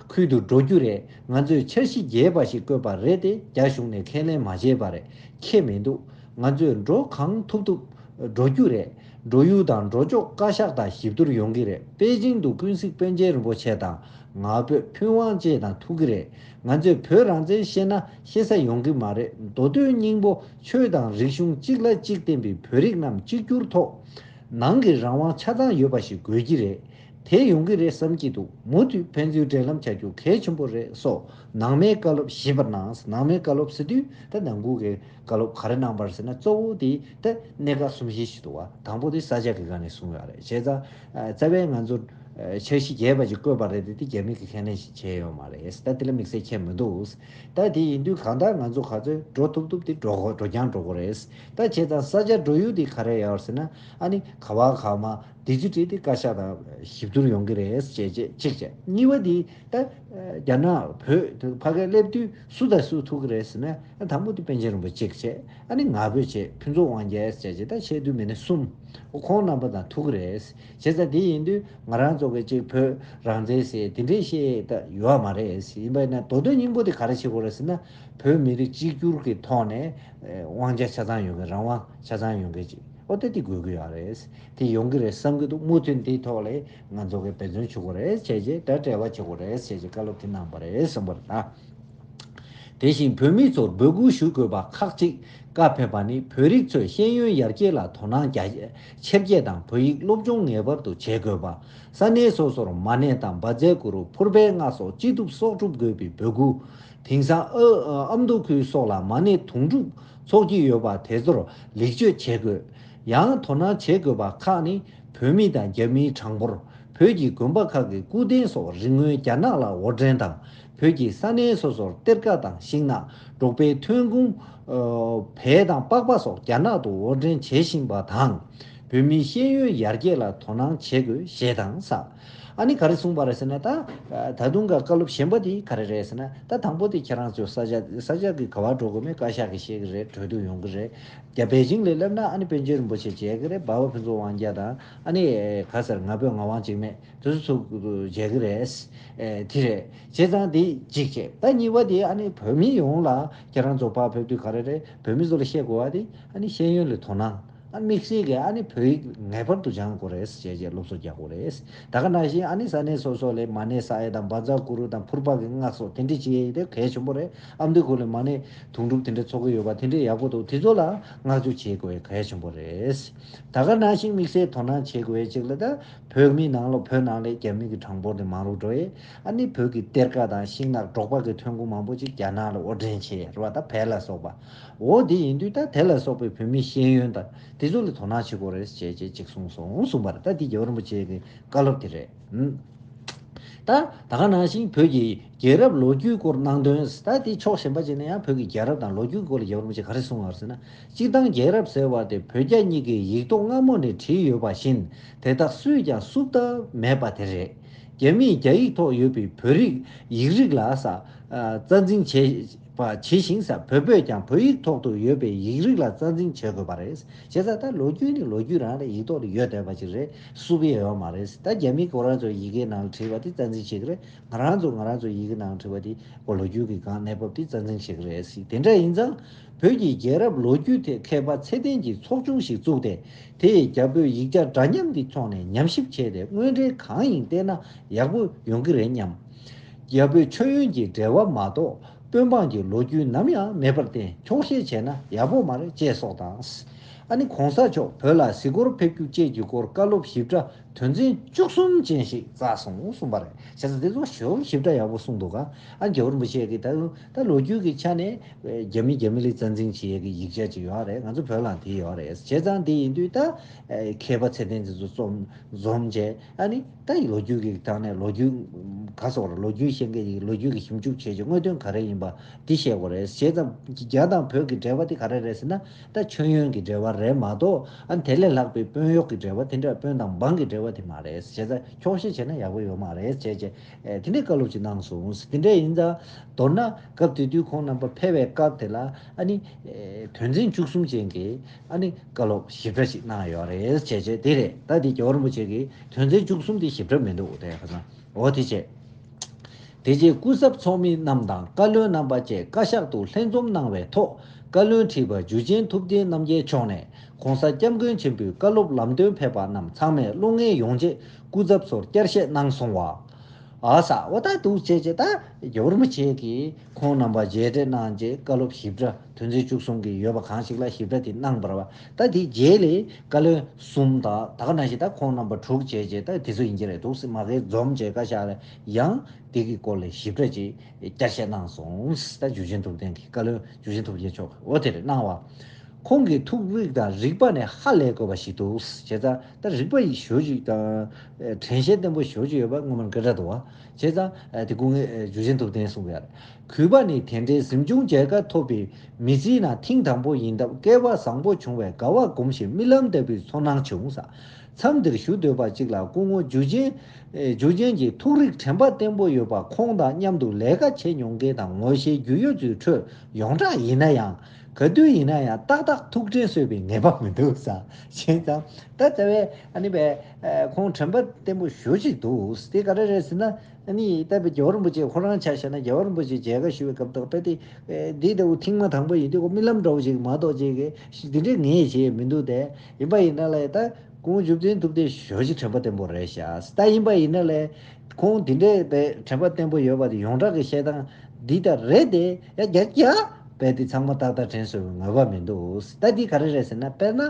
ཁུལ་དུ་འགྲོ་རྒྱུ་རེད། ང་ཚོས་འཆར་གཞི་རྒྱས་པ་ཞིག་བཀོད་པ་རེད་དེ་རྒྱ་གཞུང་ནས་ཁས་ལེན་མ་བྱས་པ་རེད། ཁྱད་མི་འདུག། ང་ཚོས་འགྲོ་གང་ཐུབ་ཐུབ་འགྲོ་རྒྱུ་རེད། འགྲོ་ཡུལ་དང་འགྲོ་ཕྱོགས་བཀའ་ཤག་དང་ཞིབ་བསྡུར་ཡོང་གི་རེད། པེ་ཅིང་དུ་ཀུན་གཟིགས་པཎ་ཆེན་རིན་པོ་ཆེ་དང་ང་ཕོད་ཕུན་དབང་བཅས་དང་ཐུག་གི་རེད། ང་ཚོས་བོད་རང་བཙན་ཤེས་ན་ཤེས་ས་ཡོང་གི་མ་རེད། མདོ་སྟོད་སྙིང་པོ་ཆོས་དང་རིག་གཞུང་གཅིག་ལ་གཅིག་བརྟེན་པའི་བོད་རིགས་རྣམས་གཅིག་གྱུར་ཐོག་ནང་གི་རང་དབང་ཆ་ཚང་ཡོད་པ་ཞིག་དགོས་ཀྱི་རེད། དེ་ཡོང་གི་རེད་བསམ་གྱི་འདུག། མུ་མཐུད་ཕན་ཚུན་འབྲེལ་ལམ་བྱ་རྒྱུ་གལ་ཆེན་པོ་རེད་སོགས་ནང་མའི་བཀའ་སློབ་ཞིབ་པར་གནང་། ནང་མའི་བཀའ་སློབ་ཟེར་དུས་ད་ནང་ཁུལ་གྱི་བཀའ་སློབ་ག་རེ་གནང་བ་རེད་ཟེར་ན། གཙོ་བོ་དེ་ད་གནད་འགག་གསུམ་བཞི་ཞིག་འདུག་བ། དང་པོ་དེ་ས་སྐྱ་གི་སྒང་ནས་གསུངས་ཡོད་རེད། བྱས་ཙང་རྩ་བའི་ང་ཚོ་འཆར་གཞི་རྒྱས་པ་ཅིག་བཀོད་པ་རེད་དེ། དེ་རྒྱ་མི་གིས་ཁས་ལེན་ཞིག་བྱས་ཡོད་མ་རེད། ད་དེ་ལ་དམིགས་བསལ་ཁྱད་མི་འདུག། ད་དེ་ཡིན་དུས་གང་ལྟར་ང་ཚོ་ག་ཚོད་འགྲོ་ཐུབ་ཐུབ་དེ་འགྲོ་དགོས། འགྲོ་རྐྱང་འགྲོ་དགོས་རེད། ད་བྱས་ཙང་ས་སྐྱ་འགྲོ་ཡུལ་དེ་ག་རེ་ཡོད་ཟེར་ན། ཨ་ནི་ག་བ་ག་མ་དེ་ཚོ་བྲིས་ཏེ་བཀའ་ཤག་དང་ཞིབ་བསྡུར་ཡོང་གི་རེད་ཅེས་བྱས་གཅིག་བྱས། གཉིས་པ་དེ་ད་རྒྱ་ནག་བོད་དེ་ཕ་གིར་སླེབས་དུས་སུ་དང་སུ་ཐུག་གི་རེད་ཟེར་ན། དང་པོ་དེ་པཎ་ཆེན་རིན་པོ་ཆེ་གཅིག་བྱས། ཨ་ནི་ང་ཕོད་བྱས། ཕུན་ཚོགས་དབང་རྒྱལ་ཟེར་བྱས་ད་བཤད་དུས་མི་སྣ་གསུམ། ཁོང་རྣམ་པ་དང་ཐུག་གི་རེད། བྱས་ཙང་དེ་ཡིན་དུས་ང་རང་ཚོ་གི་གཅིག་བོད་རང་བཙན་ཟེར་དེ་འདྲའི་བཤད་ད་ཡོད་མ་རེད། ཡིན་པ་ཡིན་ན་མདོ་སྟོད་སྙིང་པོ་དེ་ག་རེ་བྱེད་དགོས་རེད་ཟེར་ན། བོད་མི་རིགས་གཅིག་གྱུར་གྱི་ཐོག་ནས་དབང་ཆ་ཆ་ཚང་ཡོང་མཁན། རང་དབང་ཆ་ཚང་ཡོང་མཁན་ཅིག། ཨོ་ད་དེ་དགོས་ཀྱི་ཡོད་རེད། དེ་ཡོང་གི་རེད་བསམ་གྱི་འདུག། མུ་མཐུད་འདིའི་ཐོག་ལ་ང་ཚོ་གིས་འབད་བརྩོན་བྱེད་དགོས་རེད་བྱས་རྗེས་ད་འབྲེལ་བ་བྱེད་དགོས་རེད་བྱས་རྗེས་བཀའ་སློབ་དེ་གནང་བ་རེད་གསུངས་པ་རེད་ད། དེ་བཞིན་བོད་མི་ཚོར་འབོད་སྐུལ་ཞུ་དགོས་པ་ཁག་ཅིག་ བཀའ་ཕེབས་པ་ནི། བོད་རིགས་ཚོས་ཤེས་ཡོན་ཡར་རྒྱས་ལ་དོ་སྣང་རྒྱ་ཆེར་བསྐྱེད་དང་། བོད་ཡིག་སློབ་སྦྱོང་ངེས་པར་དུ་བྱེད་དགོས་པ། ས་གནས་སོ་སོར་མ་ཎི་དང་བཛྲ་གུ་རུ། ཕུར་པའི་སྔགས་སོགས་ཅི་ཐུབ་གསོག་སྒྲུབ་དགོས་པའི་འབོད་སྐུལ། དེང་སང་ཨ་ཨ་མདོ་ཁུལ་སོགས་ལ་མ་ཎི་དུང་སྒྲུབ་འཚོགས་ཀྱི་ཡོད་པ་དེ་ཚོར་ལེགས་བཅོས་བྱེད་དགོས། ཡང་དོ་སྣང་བྱེད་དགོས་པ་ཁག་ནི། བོད་མི་དང་རྒྱ་མིའི་གྲངས་འབོར། བོད་ཀྱི་དགོན་པ་ཁག་གི་སྐུ་རྟེན་སོགས་རིན་གོང་རྒྱ་ནག་ལ་དབོར་འདྲེན་དང་། བོད་ཀྱི་ས་གནས་སོ་སོར་གཏེར་ཁ་དང་ཤིང་ནགས། འབྲོག་པའི་ཐོན་ཁུངས་ཨ་བལ་དང་པགས་པ་སོགས་རྒྱ་ནག་ཏུ་དབོར་འདྲེན་བྱེད་བཞིན་པ་དང་། བོད་མིའི་ཤེས་ཡོན་ཡར་རྒྱས་ལ་དོ་སྣང་བྱེད་དགོས་ཞེས་དང་ས། ཨ་ནི་ག་རེ་གསུངས་པ་རེད་ཟེར་ན། ད་ད་དུང་ག་བཀའ་སློབ་གཞན་པ་དེ་ག་རེ་རེད་ཟེར་ན། ད་དང་པོ་དེ་ཁྱེད་རང་ཚོ་ས་ཆ་ས་ཆ་གི་ག་བར་འགྲོ་དགོས་མེད། བཀའ་ཤག་གིས་བཤད་ཀྱི་རེད། གྲོས་བསྡུར་ཡོང་གི་རེད། རྒྱ་པེ་ཅིང་ལ་སླེབས་ན་ཨ་ནི་པཎ་ཆེན་རིན་པོ་ཆེ་མཇལ་གི་རེད། སྦ་བ་ཕུན་ཚོགས་དབང་རྒྱལ་དང་ཨ་ནི་ག་ཟེར། ང་ཕོད་ངག་དབང་འཇིགས་མེད་དེ་ཚོ་ཚོ་མཇལ་གི་རེད། ཨེ་དེ་རེད། བྱས་ཙང་དེ་གཅིག་བྱས། ད་གཉིས་པ་དེ་ཨ་ནི་བོད་མི་ཡོངས་ལ་ཁྱེད་རང་ཚོ་ཕར་ཕེབས་དུས་ག་རེ་རེད། བོད་མི་ཚོ་ལ་བཤད་དགོས་པ་དེ་ཨ་ནི་ཤེས་ཡོན་ལ་དོ་སྣང་། ཨ་དམིགས་བསལ་གྱི་ཨ་ནི་བོད་ཡིག་ངེས་པར་དུ་སྦྱང་དགོས་རེད་ཅེས་བྱས་སློབ་གསོ་རྒྱག་དགོས་རེད། ད་ག་ནང་བཞིན་ཨ་ནི་ས་གནས་སོ་སོ་ལ་མ་ཎི་བསགས་ཡས་དང་བཛྲ་གུ་རུ་དང་ཕུར་པ་གི་སྔགས་སོགས་དེ་འདྲ་བྱེད་ཡས་དེ་གལ་ཆེན་པོ་རེད། ཨ་མདོ་ཁུལ་ལ་མ་ཎི་དུང་སྒྲུབ་དེ་འདྲ་འཚོགས་ཀྱི་ཡོད་པ་དེ་འདྲ་ཡག་པོ་འདུག་དེ་ཚོ་ལ་བསྔགས་བརྗོད་བྱེད་དགོས་ཡས་གལ་ཆེན་པོ་རེད། ད་ག་ནང་བཞིན་དམིགས་བསལ་དོ་སྣང་བྱེད་དགོས་ཡས་གཅིག་ལ། ད་བོད་མི་ནང་ལ་བོད་ནང་ལ་རྒྱ་མི་གི་གྲངས་འབོར་དེ་མང་རུ་འགྲོ་ཡས། ཨ་ནི་བོད་ཀྱི་གཏེར་ཁ་དང་ཤིང་ནགས། འབྲོག་པ་གི་ཐོན་ཁུངས་མང་པོ་ཅིག་རྒྱ་ནག་ལ་དབོར་འདྲེན་བྱས་རེད་བ། ད་བལ་ལ་སོགས་པ། འོ་དེ་ཡིན་དུས་ད་དེ་ལ་སོགས་པའི་བོད་མིའི་ཤེས་ཡོན་དང་དེ་ཚོ་ལ་དོ་སྣང་བྱེད་དགོས་རེད་ཅེས་ཅེས་ཅིག་གསུངས་སོང་གསུངས་པ་རེད། ད་འདི་རྒྱལ་བ་རིན་པོ་ཆེ་གི་བཀའ་སློབ་དེ་རེད། ཨུམ། ད་ད་ག་ནང་བཞིན་བོད་ཀྱི་རྒྱལ་རབས་ལོ་རྒྱུས་སྐོར་གནང་དོན། ད་དེ་ཕྱོགས་གཞན་པ་ཅིག་ནས་ཡང་བོད་ཀྱི་རྒྱལ་རབས་དང་ལོ་རྒྱུས་སྐོར་ལ་རྒྱལ་བ་རིན་པོ་ཆེ་ག་རེ་གསུངས་པ་རེད་ཟེར་ན། སྤྱིར་བཏང་རྒྱལ་རབས་ཟེར་བ་དེ་བོད་རྒྱ་གཉིས་ཀའི་ཡིག་ཐོག་སྔ་མོ་ནས་བྲིས་ཡོད་པ་བཞིན། དེ་དག་སུས་ཀྱང་བསུབ་ཐབས་མེད་པ་དེ་རེད། རྒྱ་མིས་རྒྱ་ཡིག་ཐོག་ཡོད་པའི་བོད་རིགས་ཡིག་རིགས་ལ་ས་ཨ་རྩ་འཛིན་བྱེད་པ་ཇི་བཞིན་ས། བོད་པས་ཀྱང་བོད་ཡིག་ཐོག་ཏུ་ཡོད་པའི་ཡིག་རིགས་ལ་རྩ་འཛིན་བྱེད་དགོས་པ་རེད། བྱས་ཙང་ད་ལོ་རྒྱུས་ནི་ལོ་རྒྱུས་རང་རེད། ཡིག་ཐོག་ཏུ་ཡོད་བསྡད་པ་ཅིག་རེད། བསུབ་ཡས་ཡོད་མ་རེད། ད་རྒྱ་མི་ཁོ་རང་ཚོའི་ཡི་གེའི་ནང་ལ་བྲིས་པ་དེ་རྩ་འཛིན་བྱེད་ཀྱི་རེད། ང་རང་ཚོ་ང་རང་ཚོའི་ཡི་གེ་ནང་བྲིས་པ་དེ་ཁོ་ལོ་རྒྱུས་ཀྱི་སྒང་གནས་བབ་དེ་རྩ་འཛིན་བྱེད་ཀྱི་རེད་ཟེར། དེ་འདྲ་ཡིན་ཙང་བོད་ཀྱི་རྒྱལ་རབས་ལོ་རྒྱུས་ཐད་མཁས་པ་ཚད་ལྡན་གྱི་ཚོགས་ཆུང་ཞིག་བཙུགས་ཏེ། དེས་རྒྱ་བོད་ཡིག་ཆ་འདྲ་མཉམ་གྱི་ཐོག་ནས་ཉམས་ཞིབ་བྱས་ཏེ་དངོས་འབྲེལ་གང་ཡིན་བལྟས་ན་ཡག་པོ་ཡོང་གི་རེད་སྙམ། རྒྱ་བོད་མཆོད་ཡོན་གྱི་འབྲེལ་བ་མ་གཏོགས་དཔོན་འབངས་ཀྱི་ལོ་རྒྱུས་ནམ་ཡང་མེད་པར་བརྟེན་འཁྱོག་བཤད་བྱས་ན་ཡག་པོ་མ་རེད་ཅེས་སོགས་དང་། ཨ་ནི་གོང་ས་མཆོག་བོད་ལ་གཟིགས་སྐོར་ཕེབས་རྒྱུ་བཅས་ཀྱི་སྐོར་བཀའ་སློབ་ཞིབ་ཕྲ་དོན་ཚན་བཅུ་གསུམ་ཅན་ཞིག་བསྩལ་སོང་གསུངས་པ་རེད། བྱས་ཙང་དེ་ཚོ་ཞེ་པོ་ཞིབ་ཕྲ་ཡག་པོ་གསུངས་འདུག་ག་ཨ་རྒྱལ་བ་རིན་པོ་ཆེ་གིས་ད་ད་ལོ་རྒྱུས་ཀྱི་ཆ་ནས་རྒྱ་མི་རྒྱ་མི་ལ་རྩ་འཛིན་བྱེད་ཡས་ཀྱི་ཡིག་ཆ་ཅིག་ཡོད་རེད། ང་ཚོ་བོད་ལའང་དེ་ཡོད་རེད། བྱས་ཙང་དེ་ཡིན་དུས་ད་མཁས་པ་ཚད་ལྡན་དེ་ཚོ་རྩོམ་འཛོམས་བྱས། ཨ་ནི་ད་ལོ་རྒྱུས་ཀྱི་སྟེང་ནས་ལོ་རྒྱུས་ག་སོགས་རེད། ལོ་རྒྱུས་ཤེས་མཁན་ཡིན། ལོ་རྒྱུས་ཀྱི་ཞིབ་འཇུག་བྱས་ཀྱི་དངོས་དོན་ག་རེ་ཡིན་པ་འདི་བཤད་དགོས་རེད། བྱས་ཙང་རྒྱ་དང་བོད་ཀྱི་འབྲེལ་བ་དེ་ག་རེ་རེད་ཟེར་ན། ད་མཆོད་ཡོན་གྱི་འབྲེལ་བ་རེད་མ་གཏོགས། ཨ་ནི་དེ་ལས་ལྷག་པའི་དཔོན་གཡོག་གི་འབྲེལ་བ་དེ་འདྲ། དཔོན་དང་འབངས་ཀྱི་འབྲེལ་བ་དེ་མ་རེད། བྱས་ཙང་འཁྱོག་བཤད་བྱས་ན་ཡག་པོ་ཡོད་མ་རེད་ཅེས་བྱས། ཨེ་དེ་འདྲའི་བཀའ་སློབ་ཅིག་གནང་སོང་། དེ་འདྲ་ཡིན་ཙང་མདོར་ན་སྐབས་དེ་དུས་ཁོང་རྣམ་པ་ཕེབས་པའི་སྐབས་དེ་ལ་ཨ་ནི་ཨེ་དོན་ཚན་བཅུ་གསུམ་ཅན་གྱི་ཨ་ནི་བཀའ་སློབ་ཞིབ་ཕྲ་ཞིག་གནང་ཡོད་རེད་ཅེས་བྱས། དེ་རེད། ད་དེ་རྒྱལ་བ་རིན་པོ་ཆེ་གི་དོན་ཚན་བཅུ་གསུམ་དེ་ཞིབ་ཕྲ་མི་འདུག་དེ་ཁ་སང་འོ་དེ་བྱས། དེ་རྗེས་སྐུ་ཚབ་ཚོགས་མི་རྣམས་དང་བཀའ་བློན་རྣམ་པ་བཅས་བཀའ་ཤག་ཏུ་ལྷན་འཛོམས་གནང་བའི་ཐོག་བཀའ་བློན་ཁྲི་པ་འཇུ་ཆེན་ཐུབ་བསྟན་རྣམ་རྒྱལ་མཆོག་ནས་༸གོང་ས་༸སྐྱབས་མགོན་ཆེན་པོའི་བཀའ་སློབ་ལམ་སྟོན་ཕེབས་པ་རྣམས་ཚང་མས་བློ་ངེས་ཡོང་ཆེད་སྐུ་ཚབ་ཚོར་བསྐྱར་བཤད་གནང་སོང་བ། ཨ་ས་འོ་ད་འདུག་བྱས་བྱས། ད་རྒྱལ་བ་རིན་པོ་ཆེ་གིས་ཁོང་རྣམ་པ་མཇལ་འཕྲད་གནང་རྗེས་བཀའ་སློབ་ཞིབ་ཕྲ་དོན་ཚན་བཅུ་གསུམ་གྱི་ཡོད་པ་གང་ཞིག་ལ་ཞིབ་ཕྲ་དེ་གནང་བ་རེད་བ། ད་དེའི་རྗེས་ལ་བཀའ་བློན་གསུམ་དང་ད་ག་ནང་བཞིན་ད་ཁོང་རྣམ་པ་དྲུག་བྱས་བྱས་ད་དེ་ཚོ་ཡིན་གྱི་རེད་འདུག་སེ་མ་གིར་འཛོམས་བྱས་བཀའ་ཤག་ལ་ཡང་དེ་གི་སྐོར་ལ་ཞིབ་ཕྲ་ཅིག་བསྐྱར་བཤད་གནང་སོང་། ད་འཇུ་ཆེན་ཐུབ་བསྟན་གྱིས། བཀའ་བློན་འཇུ་ཆེན་ཐུབ་བསྟན་མཆོག་འོ་དེ་རེད་གནང་བ། ཁོང་གི་ཐུགས་རིག་དང་རིག་པ་ནི་ཧ་ལས་དགོས་པ་ཞིག་འདུག་བྱས་ཙང་ད་རིག་པ་ཡི་ཞོ་ཅིག་དང་དྲན་ཤེས་བརྟན་པོ་ཞོ་ཅིག་ཡོད་པ་སྔོན་མ་སྐད་གྲགས་འདུག་བ། བྱས་ཙང་དེ་སྐུ་ངོ་འཇུ་ཆེན་ཐུབ་བསྟན་གསུངས་ཡ་རེད། གུས་པ་ནི་དེ་འདྲའི་གཟིམ་ཆུང་མཇལ་ཁ་ཐོབ་པའི་མི་ཚེའི་ནང་ཐེངས་དང་པོ་ཡིན་སྟབས་སྐལ་བ་བཟང་པོ་བྱུང་བས་དགའ་བ་སྒོམ་ཞིང་རྨི་ལམ་ལྟ་བུའི་ཚོར་སྣང་བྱུང་ས། མཚམས་འདིར་བཞུགས་སྡོད་པ་གཅིག་ལ་སྐུ་ངོ་འཇུ་ཆེན། ཨེ་འཇུ་ཆེན་གྱི་ཐུགས་རིག་དྲན་པ་བརྟན་པོ་ཡོད་པ། ཁོང་དང་མཉམ་དུ་ལས་ཀ་བྱེད་མྱོང་མཁན་དང་ངོ་ཤེས་རྒྱུས་ཡོད་ཚོའི་ཁྲོད་ཡོངས་གྲགས་ཡིན་ན་ཡང་། ག་དུས་ཡིན་ན་ཡང་ཏག་ཏག་ཐུགས་དྲན་གསོས་པའི་ངེས་པ་མི་འདུག་ས། བྱས་ཙང་ད་རྩ་བའི་ཨ་ནི་བས་ཨེ་ཁོང་དྲན་པ་བརྟན་པོ་ཞེ་ཅིག་འདུག་དེ་ག་རེ་རེད་ཟེར་ན། ཨ་ནི་ད་བས་རྒྱལ་བ་རིན་པོ་ཆེ་ཁོ་རང་ཆ་བཞག་ན། རྒྱལ་བ་རིན་པོ་ཆེ་མཇལ་ཁ་ཞུ་བའི་སྐབས་དང་དཔེ་དེ་ཨེ་འདི་ལྟ་བུ་ཐེངས་མ་དང་པོ་ཡིན་དུས་ཁོ་རྨི་ལམ་འདྲ་བོ་ཞིག་མ་གཏོགས་ཅིག་གི་འདི་འདྲའི་ངས་བྱས་མི་འདུག་དེ་ཡིན་པ་ཡིན་ན་ལས་ད། སྐུ་ངོ་འཇུ་བསྟན་ཐུབ་བསྟན་ཞེ་ཅིག་དྲན་པ་བརྟན་པོ་རེད་ཤག་ད་ཡིན་པ་ཡིན་ན་ལས་ཁོང་འདི་འདྲའི་དྲན་པ་བརྟན་པོ་ཡོད་པ་དེ་ཡོངས་གྲགས་ཀྱི་བཤད་སྟངས་འདི་ལྟར་རེད་དེ། ཡ་རྒྱ་རྒྱ་ དཔེ་དེ་ཚང་མ་ཏག་ཏག་དྲན་སོང་བའི་ངེས་པ་མི་འདུག་ད་འདི་ག་རེ་རེད་ཟེར་ན། དཔེར་ན།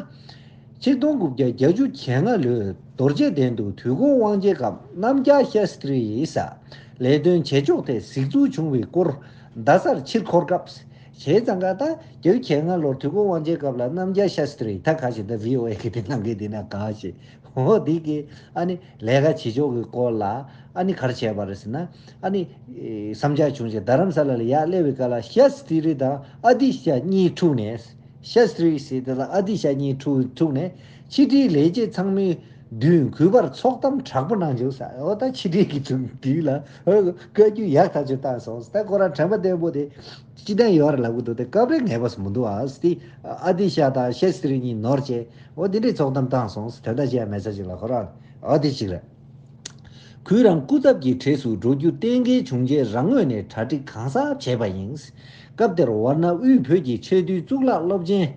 ཆིག་སྟོང་དགུ་བརྒྱ་བརྒྱད་ཅུ་གྱ་ལྔ་ལོའི་རྡོ་རྗེ་གདན་དུ་དུས་འཁོར་དབང་ཆེན་སྐབས་རྣམ་རྒྱལ་ཤཱསྟྲི་ཡིས་ལས་དོན་བྱེད་ཕྱོགས་ཐད་གཟིགས་ཚུལ་བྱུང་བའི་སྐོར་རྡ་སར་ཕྱིར་འཁོར་སྐབས། བྱས་ཙང་ཀ་ད་བརྒྱད་ཅུ་གྱ་ལྔ་ལོར་དུས་འཁོར་དབང་ཆེན་སྐབས་ལ་རྣམ་རྒྱལ་ཤཱསྟྲི་ཡིས། ད་ག་ཞིག་ད་བྷི་ཨོ་ཨེ་གི་དེ་ནང་གི་དེ་ན་ག་ཞིག་འོ་དེ་གི་ཨ་ནི་ལས་ཀ་བྱེད་ཕྱོགས་ཀྱི་སྐོར་ལ་ཨ་ནི་ག་རེ་བྱས་པ་རེད་ཟེར་ན། ཨ་ནི་ཨེ་བསམ་འཆར་བྱུང་རྗེས་རྡ་རམ་ས་ལ་ལ་ཡར་སླེབས་པའི་སྐབས་ལ་ཤཱསྟྲི་དང་ཨ་ཏི་ཤ་གཉིས་འཁྲུགས་ནས། ཤཱསྟྲི་ཟེར་དེ་ལ་ཨ་ཏི་ཤ་གཉིས་འཁྲུགས་འཁྲུགས་ནས་ཕྱི་དྲིལ་ལས་བྱེད་ཚང་མའི་མདུན་གུས་པར་ཚོགས་གཏམ་དྲག་པོ་གནང་བྱུང་ཟེར། འོ་ད་ཕྱི་དྲིལ་གྱི་དུས་ལ་བཀའ་བཀྱོན་ཡག་ཐག་ཆོད་བཏང་སོང་ཟེར། ད་ཁོ་རང་དྲན་པ་བདེ་པོ་དེ་སྤྱི་བཏང་ཡོད་རེད་ལབ་གི་འདུག་དེ་སྐབས་རེ་ངེས་པ་སུ་མི་འདུག་ཨ་ཟེར། དེ་ཨ་ཏི་ཤ་དང་ཤཱསྟྲི་གཉིས་ནོར་བྱས། འོ་དེ་འདྲའི་ཚོགས་གཏམ་བཏང་སོང་ཟེར། དེ་འདྲ་བྱས་མེད་ས་ཅིག་ལ་ཁོ་རང་འོ་དེ་ཅིག་རེད། གུས་རང་སྐུ་ཚབ་ཀྱི་གྲས་སུ་འགྲོ་རྒྱུ་གཏན་འཁེལ་བྱུང་རྗེས་རང་ངོས་ནས་གྲ་སྒྲིག་གང་ཟབ་བྱས་པ་ཡིན། སྐབས་དེར་ཝཱ་ཎ་དབུས་བོད་ཀྱི་ཆེས་མཐོའི་གཙུག་ལག་སློབ་ཆེན།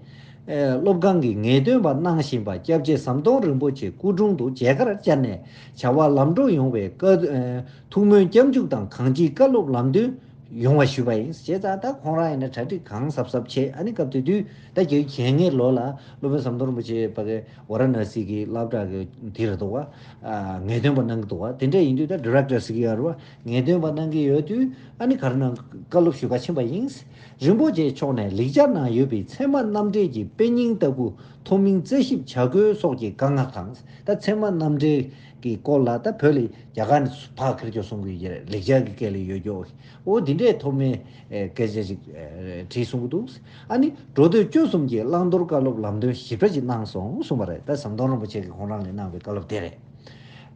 ཨེ་སློབ་ཁང་གི་ངེས་སྟོན་པ་གནང་བཞིན་པ་སྐྱབས་རྗེ་ཟམ་གདོང་རིན་པོ་ཆེ་སྐུ་དྲུང་དུ་མཇལ་ཁར་བཅར་ནས་བྱ་བ་ལམ་འགྲོ་ཡོང་བའི་བཀའ་ཨེ་ཐུགས་སྨོན་སྐྱབས་འཇུག་དང་གང་ཅིའི་བཀའ་སློབ་ལམ་སྟོན་ཡོང་བ་ཞུས་པ་ཡིན། བྱས་ཙང་ད་ཁོང་རང་ཡིན་ན་གྲ་སྒྲིག་གང་ཟབ་ཟབ་བྱས། ཨ་ནི་སྐབས་དེ་དུས་ད་བརྒྱད་ཅུ་གྱ་ལྔའི་ལོ་ལ་སློབ་དཔོན་ཟམ་གདོང་རིན་པོ་ཆེ་ཕ་གི་ཝཱ་ར་ཎ་སི་གི་སློབ་གྲྭ་གི་དེ་རེད་འདུག་བ། ཨ་ངེས་སྟོན་པ་གནང་གི་འདུག་བ། དེ་འདྲ་ཡིན་དུས་ད་ཌི་རེག་ཊར་ཟེར་གི་ཡོད་རེད་བ། ངེས་སྟོན་པ་གནང་གི་ཡོད་དུས་ཨ་ནི་ག་རེ་གནང་བཀའ་སློབ་ཞུ་ག་ཕྱིན་པ་ཡིན། རིན་པོ་ཆེ་མཆོག་ནས་ལེགས་སྦྱར་ནང་ཡོད་པའི་ཚད་མ་རྣམ་འགྲེལ་གྱི་དཔེ་རྙིང་ལྟ་བུ་ཐོབ་མིན་རྩད་ཞིབ་བྱ་དགོས་སོགས་ཀྱི་བཀའ་མངགས་དང་། ད་ཚད་མ་རྣམ་འགྲེལ་གྱི་སྐོར་ལ་ད་བོད་ལ་རྒྱ་གར་ནས་ཕར་ཁྱེར་ཆོག་གསུང་གི་ཡོད་རེད། ལེགས་སྦྱར་གྱི་སྐད་ལ་ཡོད་རྒྱུ། འོ་འདི་འདྲའི་ཐོག་མའི་ཨེ་སྐད་ཆ་ཞིག་ཨེ་བྲིས་གསུང་གི་འདུག་ཨ་ནི་འགྲོ་དོན་བཅུ་གསུམ་གྱི་བླང་དོར་བཀའ་སློབ་ལམ་སྟོན་ཞིབ་ཕྲ་ཞིག་གནང་སོང་གསུངས་པ་རེད། ད་ཟམ་གདོང་རིན་པོ་ཆེ་གིས་ཁོང་རང་ལ་གནང་བའི་བཀའ་སློབ་དེ་རེད།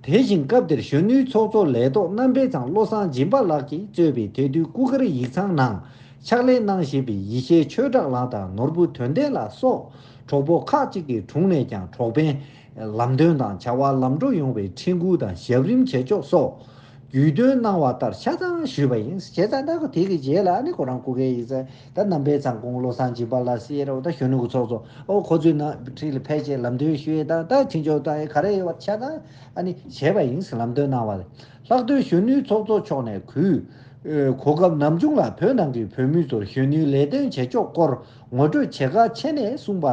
དེ་བཞིན་སྐབས་དེར་གཞོན་ནུའི་ཚོགས་གཙོ་ལས་ཐོག་རྣམ་པའི་ཚང་བློ་བཟང་སྦྱིན་པ་ལགས་ཀྱིས་གཙོས་པའི་དེ་དུས་སྐུ་སྒེར་ཡིག་ཚང་ནང་ཕྱག་ལས་གནང་བཞིན་པའི་ཡེ་ཤེས་ཆོས་གྲགས་ལགས་དང་ནོར་བུ་དོན་ལྡན་ལགས་སོགས་གྲོགས་པོ་ཁག་ཅིག་གི་དྲུང་ནས་ཀྱང་གྲོགས་པའི་ལམ་སྟོན་དང་བྱ་བ་ལམ་འགྲོ་ཡོང་བའི་འཕྲིན་བསྐུལ་དང་ཞབས་རིམ་བྱེད་ཕྱོགས་སོགས་རྒྱུས་སྟོན་གནང་བ་ལྟར་ཆ་ཚང་ཞུས་པ་ཡིན། བྱས་ཙང་ད་དེ་གི་རྗེས་ལ་ཨ་ནི་ཁོ་རང་སྐུ་སྒེར་ཡིག་ཚང་ད་རྣམ་པའི་ཚང་སྐུ་ངོ་བློ་བཟང་སྦྱིན་པ་ལགས་ཟེར་རོ། ད་གཞོན་ནུ་གི་ཚོགས་གཙོ་ཨོ་ཁོ་ཚོའི་ནང་འཁྲིས་ལ་ཕལ་ཆེར་ལམ་སྟོན་ཞུ་ཡས་དང་ད་འཕྲིན་བཅོལ་དང་ག་རེ་ཡོད་པ་ཆ་ཚང་ཨ་ནི་བྱས་པ་ཡིན་ཟེར་ལམ་སྟོན་གནང་བ་རེད། ལྷག་དོན་གཞོན་ནུའི་ཚོགས་གཙོ་མཆོག་ནས་གུས་གོ་སྐབས་ནམ་བྱུང་ལ་བོད་ནང་གི་བོད་མི་ཚོར་གཞོན་ནུའི་ལས་དོན་བྱེད་ཕྱོགས་སྐོར་ངོ་སྤྲོད་བྱེད་གལ་ཆེ་ནས་གསུངས་པ་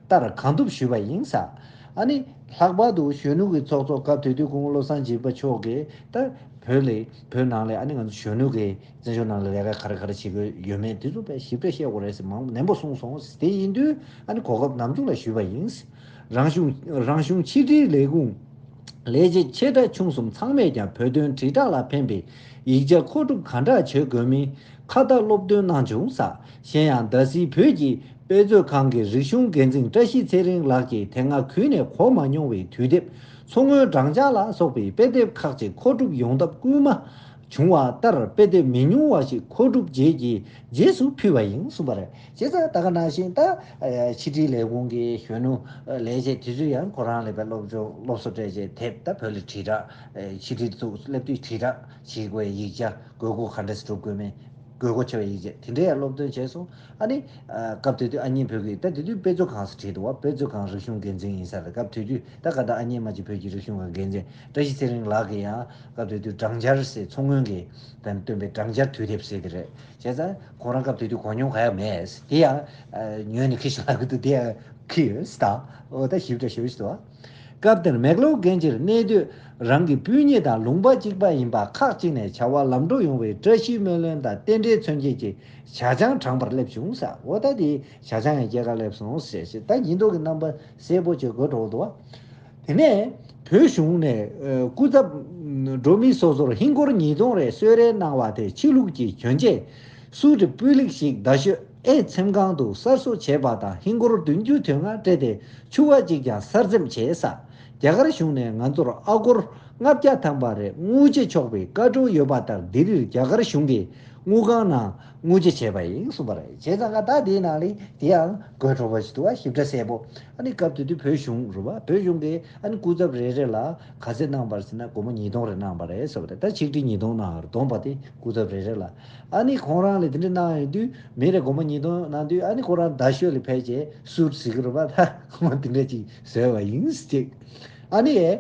ལྟར་གང་ཐུབ་ཞུས་པ་ཡིན་ཟེར། ཨ་ནི་ལྷག་པར་དུ་གཞོན་ནུ་གི་ཚོགས་གཙོ་སྐབས་དེ་དུས་སྐུ་ངོ་བློ་བཟང་སྦྱིན་པ་མཆོག་གིས་ད་བོད་ལ་བོད་ནང་ལ་ཨ་ནི་ང་ཚོ་གཞོན་ནུ་གི་བཙན་བྱོལ་ནང་ལ་ལས་ཀ་ག་རེ་ག་རེ་བྱེད་དགོས་ཡོད་མེད་དེ་ཚོ་དཔེ་ཞིབ་ཕྲ་བཤད་དགོས་རེད་ཟེར་མང་ནན་པོ་གསུངས་སོང་། དེ་ཡིན་དུས་ཨ་ནི་གོ་སྐབས་ནམ་བྱུང་ལ་ཞུས་པ་ཡིན། རང་གཞུང་རང་གཞུང་ཕྱི་དྲིལ་ལས་ཁུངས་ལས་བྱེད་ཆེ་ཕྲ་ཆུང་གསུམ་ཚང་མས་ཀྱང་བོད་དོན་དྲིལ་བསྒྲགས་ལ་ཕན་པའི་ཡིག་ཆ་མཁོ་སྒྲུབ་གང་དྲག་བྱེད་དགོས་མིན་ཁ་བརྡ་སློབ་སྟོན་གནང་བྱུང་ཟེར། གཞན་ཡང་ཟླ་ཟིན་བོད་ཀྱི་དཔེ་མཛོད་ཁང་གི་རིག་གཞུང་འགན་འཛིན་བཀྲ་ཤིས་ཚེ་རིང་ལགས་ཀྱིས་དེ་སྔ་གུས་ནས་གོ་མ་མྱོང་བའི་དུས་དེབ་མཚོ་སྔོན་སྦྲང་ཆར་ལ་སོགས་པའི་དཔེ་དེབ་ཁག་ཅིག་མཁོ་སྒྲུབ་ཡོང་ཐབས་སྐུལ་མ་བྱུང་བ་ལྟར་དཔེ་དེབ་མི་ཉུང་བ་ཞིག་མཁོ་སྒྲུབ་བྱས་ཀྱི་རྗེས་སུ་ཕུལ་བ་ཡིན་གསུངས་པ་རེད། བྱས་ཙང་ད་ག་ནང་བཞིན་ད་ཕྱི་དྲིལ་ལས་ཁུངས་ཀྱི་གཞོན་ནུ་ལས་བྱེད་དེ་ཚོས་ཡང་ཁོ་རང་ལ་དཔེ་སློབ་སྦྱོང་སློབ་གསོ་སྤྲད་རྗེས་དེབ་ད་བོད་ལ་དྲིལ་བསྒྲགས་ཕྱི་དྲིལ་དུ་སླེབས་དུས་དྲིལ་བསྒྲགས་བྱེད་དགོས་ཡིག་ཆ་དགོས་མཁོ་ག་འདྲས་སྒྲུབ་དགོས་མིན། དགོས་མཁོ་ཆེ་བའི་ཡིག་ཆ་དེ་འདྲའི་ཡང་སློབ་སྟོན་བྱས་སོང་། ཨ་ནི་ཨ་སྐབས་དེ་དུས་ཨ་མྱེས་བོད་ཀྱི་ད་དེ་དུས་དཔེ་མཛོད་ཁང་ཟེར་བྲིས་འདུག་བ། དཔེ་མཛོད་ཁང་རིག་གཞུང་འགན་འཛིན་ཡིན་ས་རེད། སྐབས་དེ་དུས་ད་ག་ད་ཨ་མྱེས་རྨ་ཆེན་བོད་ཀྱི་རིག་གཞུང་ཁང་འགན་འཛིན་བཀྲ་ཤིས་ཚེ་རིང་ལགས་ཀྱིས་ཡང་སྐབས་དེ་དུས་སྦྲང་ཆར་ཟེར་མཚོ་སྔོན་གྱི་ད་བཏོན་པའི་སྦྲང་ཆར་དུས་དེབ་ཟེར་གྱི་རེད། བྱས་ཙང་ཁོ་རང་སྐབས་དེ་དུས་གོ་མྱོང་ག་ཡང་མེད། དེ་ཡང་ཨ་ཉོས་ནས་ཁྱེར་ཤོག་ལབ་ཀྱི་འདུག་དེ་ཡང་ཁྱེར་ཡོད་ཟེར། ད་འོ་ད་ཞིབ་ཕྲ་ཞུ་ཞུ་དུ་བ། སྐབས་དེར་མེག་ལོར་རྒན་ཆེར་གནས་སྡོད་རང་གི་སྤུན་ཉེ་དང་ལུང་པ་གཅིག་པ་ཡིན་པ་ཁག་ཅིག་ནས་བྱ་བ་ལམ་འགྲོ་ཡོང་བའི་བཀྲ་ཤིས་སྨོན་ལམ་དང་རྟེན་འབྲེལ་མཚོན་བྱེད་ཀྱི་ཇ་ཆང་དྲངས་པར་སླེབས་བྱུང་ཟེར། འོ་ད་དེ་ཇ་ཆང་ཡང་སྐྱེལ་ག་སླེབས་སོང་ཟེར་ཞེས་ད་ཉིན་ཐོ་གི་རྣམ་པ་གསལ་པོ་བྱས་འགོད་འགྲོ་འདུག་བ། དེ་ནས་བོད་གཞུང་ནས་ཨ་སྐུ་ཚབ་འགྲོ་མི་སོ་སོར་ཧིན་སྒོར་ཉིས་སྟོང་རེ་གསོལ་རས་གནང་བ་དེ་ཕྱི་ལུགས་ཀྱི་གྱོན་ཆས་སུ་ཊི་སྤུས་ལེགས་ཤིག་རྡ་ཤོད་ཨེ་འཚེམ་ཁང་དུ་གསར་བཟོ་བྱས་པ་དང་ཧིན་སྒོར་བདུན་ཅུ་དོན་ལྔ་སྤྲད་དེ་ཕྱུ་པ་གཅིག་ཀྱང་གསར་འཚེམ་བྱས་ས། རྒྱ་གར་གཞུང་ནས་ང་ཚོར་ཨ་སྒོར་ལྔ་བརྒྱ་ཐམ་པ་རེ་དངུལ་ཆེ་ཆོག་པའི་བཀའ་འཁྲོལ་ཡོད་པ་ལྟར་ལྡི་ལིར་རྒྱ་གར་གཞུང་གི་དངུལ་ཁང་ནང་དངུལ་ཆེ་བྱས་པ་ཡིན་གསུངས་པ་རེད། བྱས་ཙང་ཀ་ད་དེའི་ནང་ལ་དེ་ཡང་དགོད་བྲོ་བ་ཞིག་འདུག་བ། ཞིབ་ཕྲ་གསལ་པོ། ཨ་ནི་སྐབས་དེ་དུས་བོད་གཞུང་རུ་བ་བོད་གཞུང་གིས་ཨ་ནི་སྐུ་ཚབ་རེ་རེ་ལ་ག་ཚད་གནང་བར་ཟེར་ན་སྒོར་མོ་ཉིས་སྟོང་རེ་གནང་བ་རེད་ཟེར་བ་རེད། ད་ཆིག་ཁྲི་ཉིས་སྟོང་གནང་བར་བསྡོམས་པ་དེ་སྐུ་ཚབ་རེ་རེ་ལ། ཨ་ནི་ཁོང་རང་ལ་དེ་འདྲ་གནང་ཡོང་དུས་མི་རེ་སྒོར་མོ་ཉིས་སྟོང་གནང་དུས་ཨ་ནི་ཁོ་རང་རྡ་ཤོད་ལ་ཕེབས་རྗེས་སུ་ཊི་ཟེར་གི་རེད་པ། ད་ཁོང་དེ་འདྲ་ཅིག་བཟོས་པ་ཡིན་ཅིག་ཨ་ནི་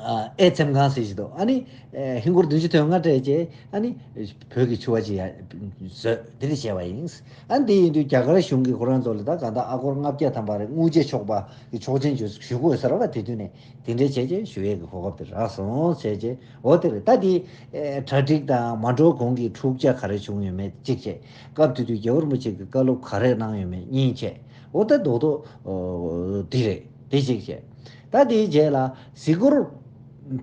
ཨ་ཨེ་ཚེམ་ཁང་ཟེར་གྱི་འདུག་ཨ་ནི་ཨེ་ཧིན་སྒོར་བདུན་ཅུ་དོན་ལྔ་སྤྲད་བྱས། ཨ་ནི་བོད་ཀྱི་ཕྱུ་པ་ཅིག་ཡ་བཟོས་དེ་འདྲ་བྱས་པ་ཡིན། ཨ་ནི་དེ་ཡིན་དུས་རྒྱ་གར་གཞུང་གིས་ཁོ་རང་ཚོ་ལ་ད་གང་ལྟར་ཨ་སྒོར་ལྔ་བརྒྱ་ཐམ་པ་རེ་དངུལ་ཆད་ཆོག་པ་གི་ཆོག་མཆན་ཞུ་ཞུ་དགོས་ཟེར་བ། དེ་དུས་ནས་དེ་འདྲ་བྱས་བྱས་ཞུ་ཡས་ཀྱི་གོ་སྐབས་དེ་རག་སོང་བྱས་བྱས། འོ་དེ་རེད། ད་དེ་ཨེ་གྲ་སྒྲིག་དང་མ་འགྲོ་གོང་གི་འཁྲུག་ཆ་ག་རེ་བྱུང་ཡོད་མེད་གཅིག་བྱས། སྐབས་དེ་དུས་རྒྱལ་བ་རིན་པོ་ཆེ་གིས་བཀའ་སློབ་ག་རེ་གནང་ཡོད་མེད་གཉིས་བྱས། འོ་ད་རྡོག་རྡོག་འདི་རེད། དེ་གཅིག་བྱས། ད་དེའི་རྗེས་ལ་གཟིགས་སྐོར་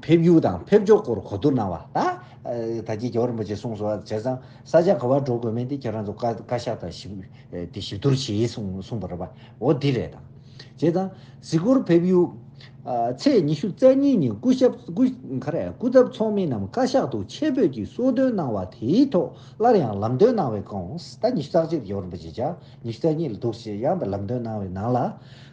ཕེབས་ཡུལ་དང་ཕེབས་ཕྱོགས་སྐོར་གོ་བསྡུར་གནང་བ། ད་ད་ཅི་རྒྱལ་བ་རིན་པོ་ཆེས་གསུངས་སོང་བ། བྱས་ཙང་ས་ཆ་ག་པར་འགྲོ་དགོས་མིན་དེ་ཁྱེད་རང་ཚོ་བཀའ་བཀའ་ཤག་དང་ཞིབ་དེ་ཞིབ་བསྡུར་བྱེད་གསུངས་གསུངས་པ་རེད་པ། འོ་འདི་རེད། ད་བྱས་ཙང་གཟིགས་སྐོར་ཕེབས་ཡུལ། ཨ་ཚེས་ཉི་ཤུ་རྩ་གཉིས་ཉིན་སྐུ་ཞབས་སྐུ་ག་རེ་སྐུ་ཚབ་ཚོགས་མི་རྣམས་བཀའ་ཤག་ཏུ་ཆེད་ཕེབས་ཀྱིས་གསོལ་སྟོན་གནང་བ་དེའི་ཐོག་སླར་ཡང་ལམ་སྟོན་གནང་བའི་སྐོར། ད་ཉི་ཤུ་རྩ་གཅིག་རྒྱལ་བ་རིན་པོ་ཆེ་བཅར། ཉི་ཤུ་རྩ་གཉིས་ལ་འདུག་སེ་ཡང་ད་ལམ་སྟོན་གནང་བའི་ནང་ལ།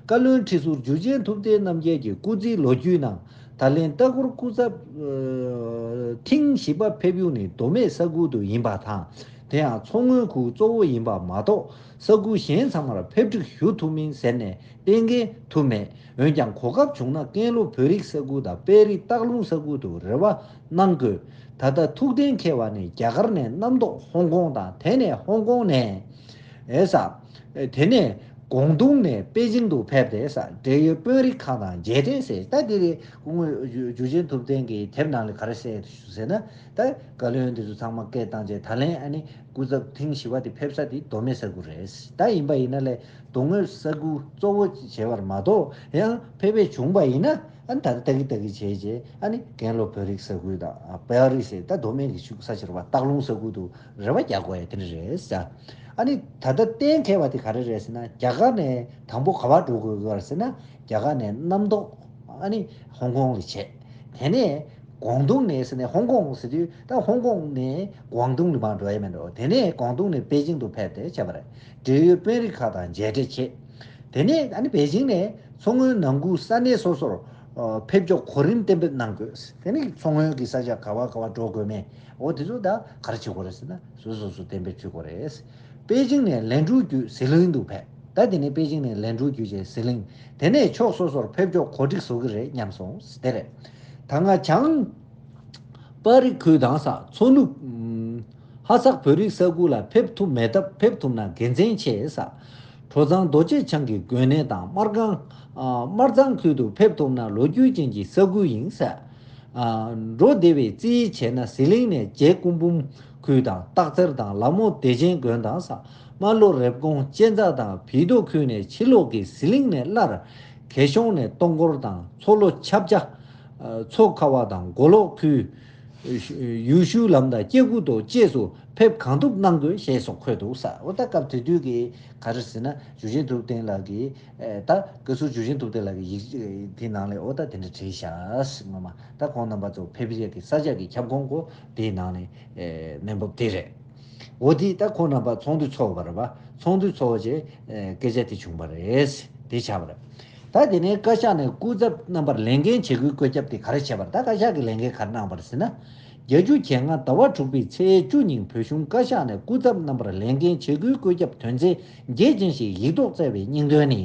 བཀའ་བློན་ཁྲི་ཟུར་འཇུ་ཆེན་ཐུབ་བསྟན་རྣམ་རྒྱལ་གྱིས་སྐུ་ཚེའི་ལོ་རྒྱུས་ནང་ད་ལན་ལྟ་སྐོར་སྐུ་ཚབ་ཨ་ཐེངས་བཞི་པ་ཕེབས་ཡུལ་ནི་མདོ་སྨད་ས་ཁུལ་དུ་ཡིན་པ་དང་། དེ་ཡང་མཚོ་སྔོན་ཁུལ་གཙོ་བོ་ཡིན་པ་མ་གཏོགས་ས་ཁུལ་གཞན་ཚང་མར་ཕེབས་སྒྲིག་ཞུ་ཐུབ་མིན་ཟེར་ནས་གཏན་འཁེལ་ཐུབ་མེད། འོན་ཀྱང་གོ་སྐབས་བྱུང་ན་ཀན་ལྷོ་བོད་རིགས་ས་ཁུལ་དང་དཔལ་རི་སྟག་ལུང་ས་ཁུལ་དུ་རེ་བ་གནང་དགོས། ད་ལྟ་ཐུགས་གཏན་འཁེལ་བ་ནི་རྒྱ་གར་ནས་གནམ་ཐོག་ཧོང་ཀོང་དང་། དེ་ནས་ཧོང་ཀོང་ནས་ཨེ་ས། དེ་ནས་ཀོང་ཏུང་ནས་པེ་ཅིང་དུ་ཕེབས་ཏེ་ས་འབྲེལ་ཡོད་དཔོན་རིགས་ཁག་དང་མཇལ་འཕྲད་ཟེར། ད་དེ་རེད། སྐུ་ངོ་འཇུ་ཆེན་ཐུབ་བསྟན་གྱིས་དེབ་ནང་ལ་ག་རེ་གསལ་ཞུ་ཟེར་ན། ད་བཀའ་བློན་འདི་ཚོ་ཚང་མ་སྐད་བཏང་རྗེས་ད་ལན་ཨ་ནི་སྐུ་ཚབ་ཐེངས་བཞི་པ་དེ་ཕེབས་ས་དེ་མདོ་སྨད་ས་ཁུལ་རེད། ད་ཡིན་པ་ཡིན་ན་ལས་མདོ་སྨད་ས་ཁུལ་གཙོ་བོ་བྱས་པར་མ་གཏོགས། ཡང་ཕེབས་པ་བྱུང་པ་ཡིན་ན་ཨ་ནི་ད་ལྟ་ལྟ་གི་ལྟ་གི་བྱས་རྗེས་ཨ་ནི་ཀན་ལྷོ་བོད་རིགས་ས་ཁུལ་དང་། ཨ་དཔལ་རི་ཟེར། ད་མདོ་སྨད་ཀྱི་ཆུ་ས་ཆེ་རུ་བ་སྟག་ལུང་ས་ཁུལ་དུ་རེ་བ་རྒྱག་དགོས་ཡ་དེ་འདྲ་རེད་ཟེར། ཨ་ནི་ད་ལྟ་གཏན་འཁེལ་བ་དེ་ག་རེ་རེད་ཟེར་ན། རྒྱ་གར་ནས་དང་པོ་ག་པར་འགྲོ་དགོས་ཀྱི་རེད་ཟེར་ན། རྒྱ་གར་ནས་གནམ་ཐོག་ཨ་ནི་ཧོང་ཀོང་ལ་བྱས། དེ་ནས་ཀོང་ཏུང་ནས་ཟེར་ནས། ཧོང་ཀོང་ཟེར་དུས་ད་ཧོང་ཀོང་ནས་ཀོང་ཏུང་ལ་མར་འགྲོ་ཡ་མེད་འགྲོ། དེ་ནས་ཀོང་ཏུང་ནས་པེ་ཅིང་དུ་ཕེབས་ཏེ་བྱས་པ་རེད། འབྲེལ་ཡོད་དཔོན་རིགས་ཁག་དང་མཇལ་འཕྲད་བྱས། དེ་ནས་ཨ་ནི་པེ་ཅིང་ནས་མཚོ་སྔོན་ནང་ཁུལ་ས་གནས་སོ་སོར་ཨ་ཕེབས་ཕྱོགས་གོ་རིམ་གཏན་འབེབས་གནང་དགོས། དེ་ནི་མཚོ་སྔོན་གྱི་ས་ཆ་ག་བ་ག་བ་འགྲོ་དགོས་མེད། འོ་དེ་ཚོ་ད་ག་རེ་བྱེད་དགོས་རེད་ཟེར་ན། སོ་སོ་སོ་གཏན་འབེབས་བྱེད་དགོས་རེད། པེ་ཅིང་ནས་ལན་ཀྲུའུ་བརྒྱུད་ཟི་ལིང་དུ་ཕེབས། ད་དེ་ནས་པེ་ཅིང་ནས་ལན་ཀྲུའུ་བརྒྱུད་བྱས་ཟི་ལིང་། དེ་ནས་ཕྱོགས་སོ་སོར་ཕེབས་ཕྱོགས་གོ་སྒྲིག་བཟོ་གི་རེད་སྙམ་སོང་། དེ་རེད། ད་སྔ་བྱང་པ་རི་ཁུལ་དང་ས་མཚོ་ནུབ་ཨམ་ཧ་སག་བོད་རིགས་ས་ཁུལ་ལ་ཕེབས་ཐུབ་མེད་སྟབས། ཕེབས་ཐུབ་ན་དགེ་མཚན་ཆེ་ས། གྲོ་ཚང་རྡོ་རྗེ་འཆང་གི་དགོན་གནས་དང་སྨར་ཁམས་ཨ་སྨར་ཚང་ཁུལ་དུ་ཕེབས་ཐུབ་ན་ལོ་རྒྱུས་ཅན་གྱི་ས་ཁུལ་ཡིན་ས། ཨ་འགྲོ་བདེ་བའི་རྩིས་བྱས་ན་ཟི་ལིང་ནས་རྗེ་སྐུ་འབུམ་ཁུལ་དང་། སྟག་འཚེར་དང་ལ་མོ་བདེ་ཆེན་དགོན་དང་ས། རྨ་ལྷོ་རེབ་གོང་གཅན་ཚ་དང་བིས་མདོ་ཁུལ་ནས་ཕྱི་ལོགས་ཀྱི་ཟི་ལིང་ནས་སླར་གེ་གཤོང་ནས་སྟོང་སྐོར་དང་། མཚོ་ལྷོ་ཆབ་ཆ་ཨ་མཚོ་ཁ་བ་དང་མགོ་ལོག་ཁུལ། ཡུལ་ཤུལ་ལམ་དང་སྐྱེ་རྒུ་མདོ་བཅས་སུ་ཕེབས་གང་ཐུབ་གནང་དགོས་ཞེས་སོགས་འཁོད་འདུག་ས། འོ་ད་སྐབས་དེ་དུས་ཀྱི་ག་རེ་ཟེར་ན། འཇུ་ཆེན་ཐུབ་བསྟན་ལགས་ཀྱིས་ཨེ་ད་བཀའ་ཟུར་འཇུ་ཆེན་ཐུབ་བསྟན་ལགས་ཀྱི་ཡིག་དེ་ནང་ལས་འོ་ད་དེ་འདྲ་བྲིས་བཞག་ངོ་མ། ད་ཁོང་རྣམ་པ་ཚོ་ཕེབས་ཡས་ཀྱི་ས་ཆ་གི་ཁྱབ་ཁོངས་སྐོར་དེའི་ནང་ནས་ཨེ་གནས་བབ་དེ་རེད། འོ་དེ་ད་ཁོང་རྣམ་པ་ཚོགས་འདུ་ཚོགས་པ་རེད་པ། ཚོགས་འདུ་ཚོགས་རྗེས་ཨེ་སྐད་ཆ་དེ་བྱུང་བ་རེད། དེ་ཆགས་པ་རེད། ད་དེ་ནས་བཀའ་ཤག་ནས་སྐུ་ཚབ་རྣམ་པར་ལས་འགན་བྱེད་སྒོའི་བཀོད་ཁྱབ་དེ་ག་རེ་བྱས་པ་རེད། ད་བཀའ་ཤག་གིས་ལས་འགན་ག་རེ་གནང་བ་རེད་ཟེར་ན། བརྒྱད་ཅུ་གྱ་ལྔ་ཟླ་བ་དྲུག་པའི་ཚེས་བཅུ་ཉིན་བོད་གཞུང་བཀའ་ཤག་ནས་སྐུ་ཚབ་རྣམ་པར་ལས་འགན་བྱེད་སྒོའི་བཀོད་ཁྱབ་དོན་ཚན་རྒྱས་ཅན་ཞིག་ཡིག་ཐོག་བསྩལ་བའི་སྙིང་དོན་ནི།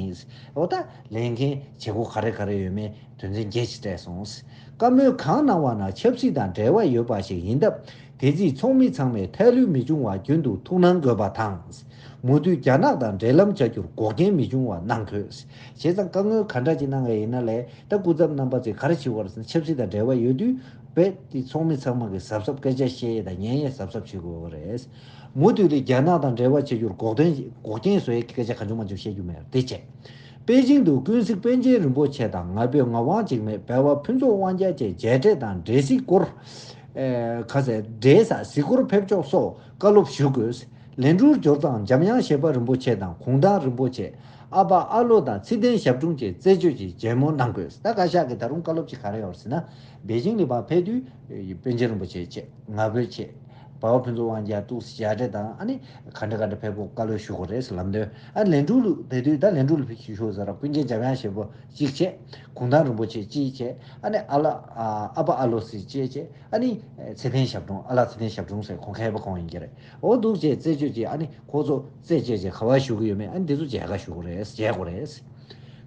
འོ་ད་ལས་འགན་བྱེད་སྒོ་ག་རེ་ག་རེ་ཡོད་མེད་དོན་ཚན་བརྒྱད་ཅིག་སྤྲད་སོང་། བཀའ་མོལ་གང་གནང་བ་ན་ཆབ་སྲིད་དང་འབྲེལ་བ་ཡོད་པ་ཞིག་ཡིན་སྟབས། དེ་རྩིས་ཚོགས་མི་ཚང་མས་ཐལ་ལུས་མི་འབྱུང་བ་རྒྱུན་དུ་ཐུགས་སྣང་དགོས་པ་དང་། མུ་མཐུད་རྒྱ་ནག་དང་འབྲེལ་ལམ་བྱ་རྒྱུར་འགོག་རྐྱེན་མི་འབྱུང་བ་གནང་དགོས། བྱས་ཙང་བཀའ་མོལ་ག་འདྲ་ཅིག་གནང་བ་ཡིན་ན་ལས། ད་སྐུ་ཚབ་རྣམ་པ་ཚོས་ག་རེ་བྱེད་དགོས་རེད་ཟེར་ན། ཆབ་སྲིད་དང་འབྲེལ་བ་ཡོད་དུས་རྦད་དེ་ཚོགས་མི་ཚང་མ་གིས་གཟབ་གཟབ་སྐད་ཆ་བཤད་ཡས་དང་ཉན་ཡས་གཟབ་གཟབ་བྱེད་དགོས་རེད། མུ་མཐུད་དེ་རྒྱ་ནག་དང་འབྲེལ་བ་བྱ་རྒྱུར་འགོག་རྐྱེན་འགོག་རྐྱེན་བཟོ་ཡས་ཀྱི་སྐད་ཆ་གང་བྱུང་མང་བྱུང་བཤད་རྒྱུ་མེད་པ་དེ་བྱས། པེ་ཅིང་དུ་ཀུན་གཟིགས་པཎ་ཆེན་རིན་པོ་ཆེ་དང་ང་ཕོད་ངག་དབང་འཇིགས་མེད། སྦལ་པ་ཕུན་ཚོགས་དབང་རྒྱལ་བཅས་མཇལ་འཕྲད་དང་འབྲེལ་གཟིགས་སྐོར། ཨེ་ཁ་ཟས་འབྲེལ་ས་གཟིགས་སྐོར་ཕེབས་ཕྱོགས་སོགས་བཀའ་སློབ་ཞུ་དགོས། ལན་ཀྲུའུར་འབྱོར་ཙང་འཇམ་དབྱངས་བཞད་པ་རིན་པོ་ཆེ་དང་གུང་ཐང་རིན་པོ་ཆེ། ཨ་པ་ཨ་ལོ་དང་ཚེ་བརྟན་ཞབས་དྲུང་བཅས་རྩད་གཅོད་ཀྱིས་མཇལ་མོལ་གནང་དགོས། ད་བཀའ་ཤག་གིས་ད་རུང་བཀའ་སློབ་ཅིག་ག་རེ་ཡོད་ཟེར་ན། པེ་ཅིང་ལ་ཕར་ཕེབས་དུས་པཎ་ཆེན་རིན་པོ་ཆེ་བཅས་ང་ཕོད་བཅས། སྦལ་པ་ཕུན་ཚོགས་དབང་རྒྱལ་ཏུ་ཞལ་འདྲེ་དང་། ཨ་ནི་ག་འདྲ་ག་འདྲ་ཕེབས་སྐོར་བཀའ་སློབ་ཞུ་དགོས་རེད་ཟེར་ལམ་སྟོན། ཨ་ལན་ཀྲུའུ་ལ་ཕེབས་དུས་ད་ལན་ཀྲུའུ་ལ་ཕེབས་ཞུ་ཞུ་ཟེར་ར། ཀུན་མཁྱེན་འཇམ་དབྱངས་བཞད་པ་གཅིག་བྱས། གུང་ཐང་རིན་པོ་ཆེ་གཅིག་བྱས། ཨ་ནི་ཨ་ལ་ཨ་ཨ་པ་ཨ་ལོ་སི་གཅིག་བྱས། ཨ་ནི་ཚེ་བརྟན་ཞབས་དྲུང་། ཨ་ལགས་ཚེ་བརྟན་ཞབས་དྲུང་ཟེར། ཁོང་མཁས་པ་ཁོང་ཡིན་གྱི་རེད། འོ་འདུག་བྱས་རྩད་གཅོད་ཀྱིས་ཨ་ནི་ཁོ་ཚོ་རྩད་གཅོད་བྱས་ག་པར་ཞུ་གི་ཡོད་མེད། ཨ་ནི་འདི་ཚོ་མཇལ་ཁ་ཞུ་དགོས་རེད། མཇལ་དགོས་རེད།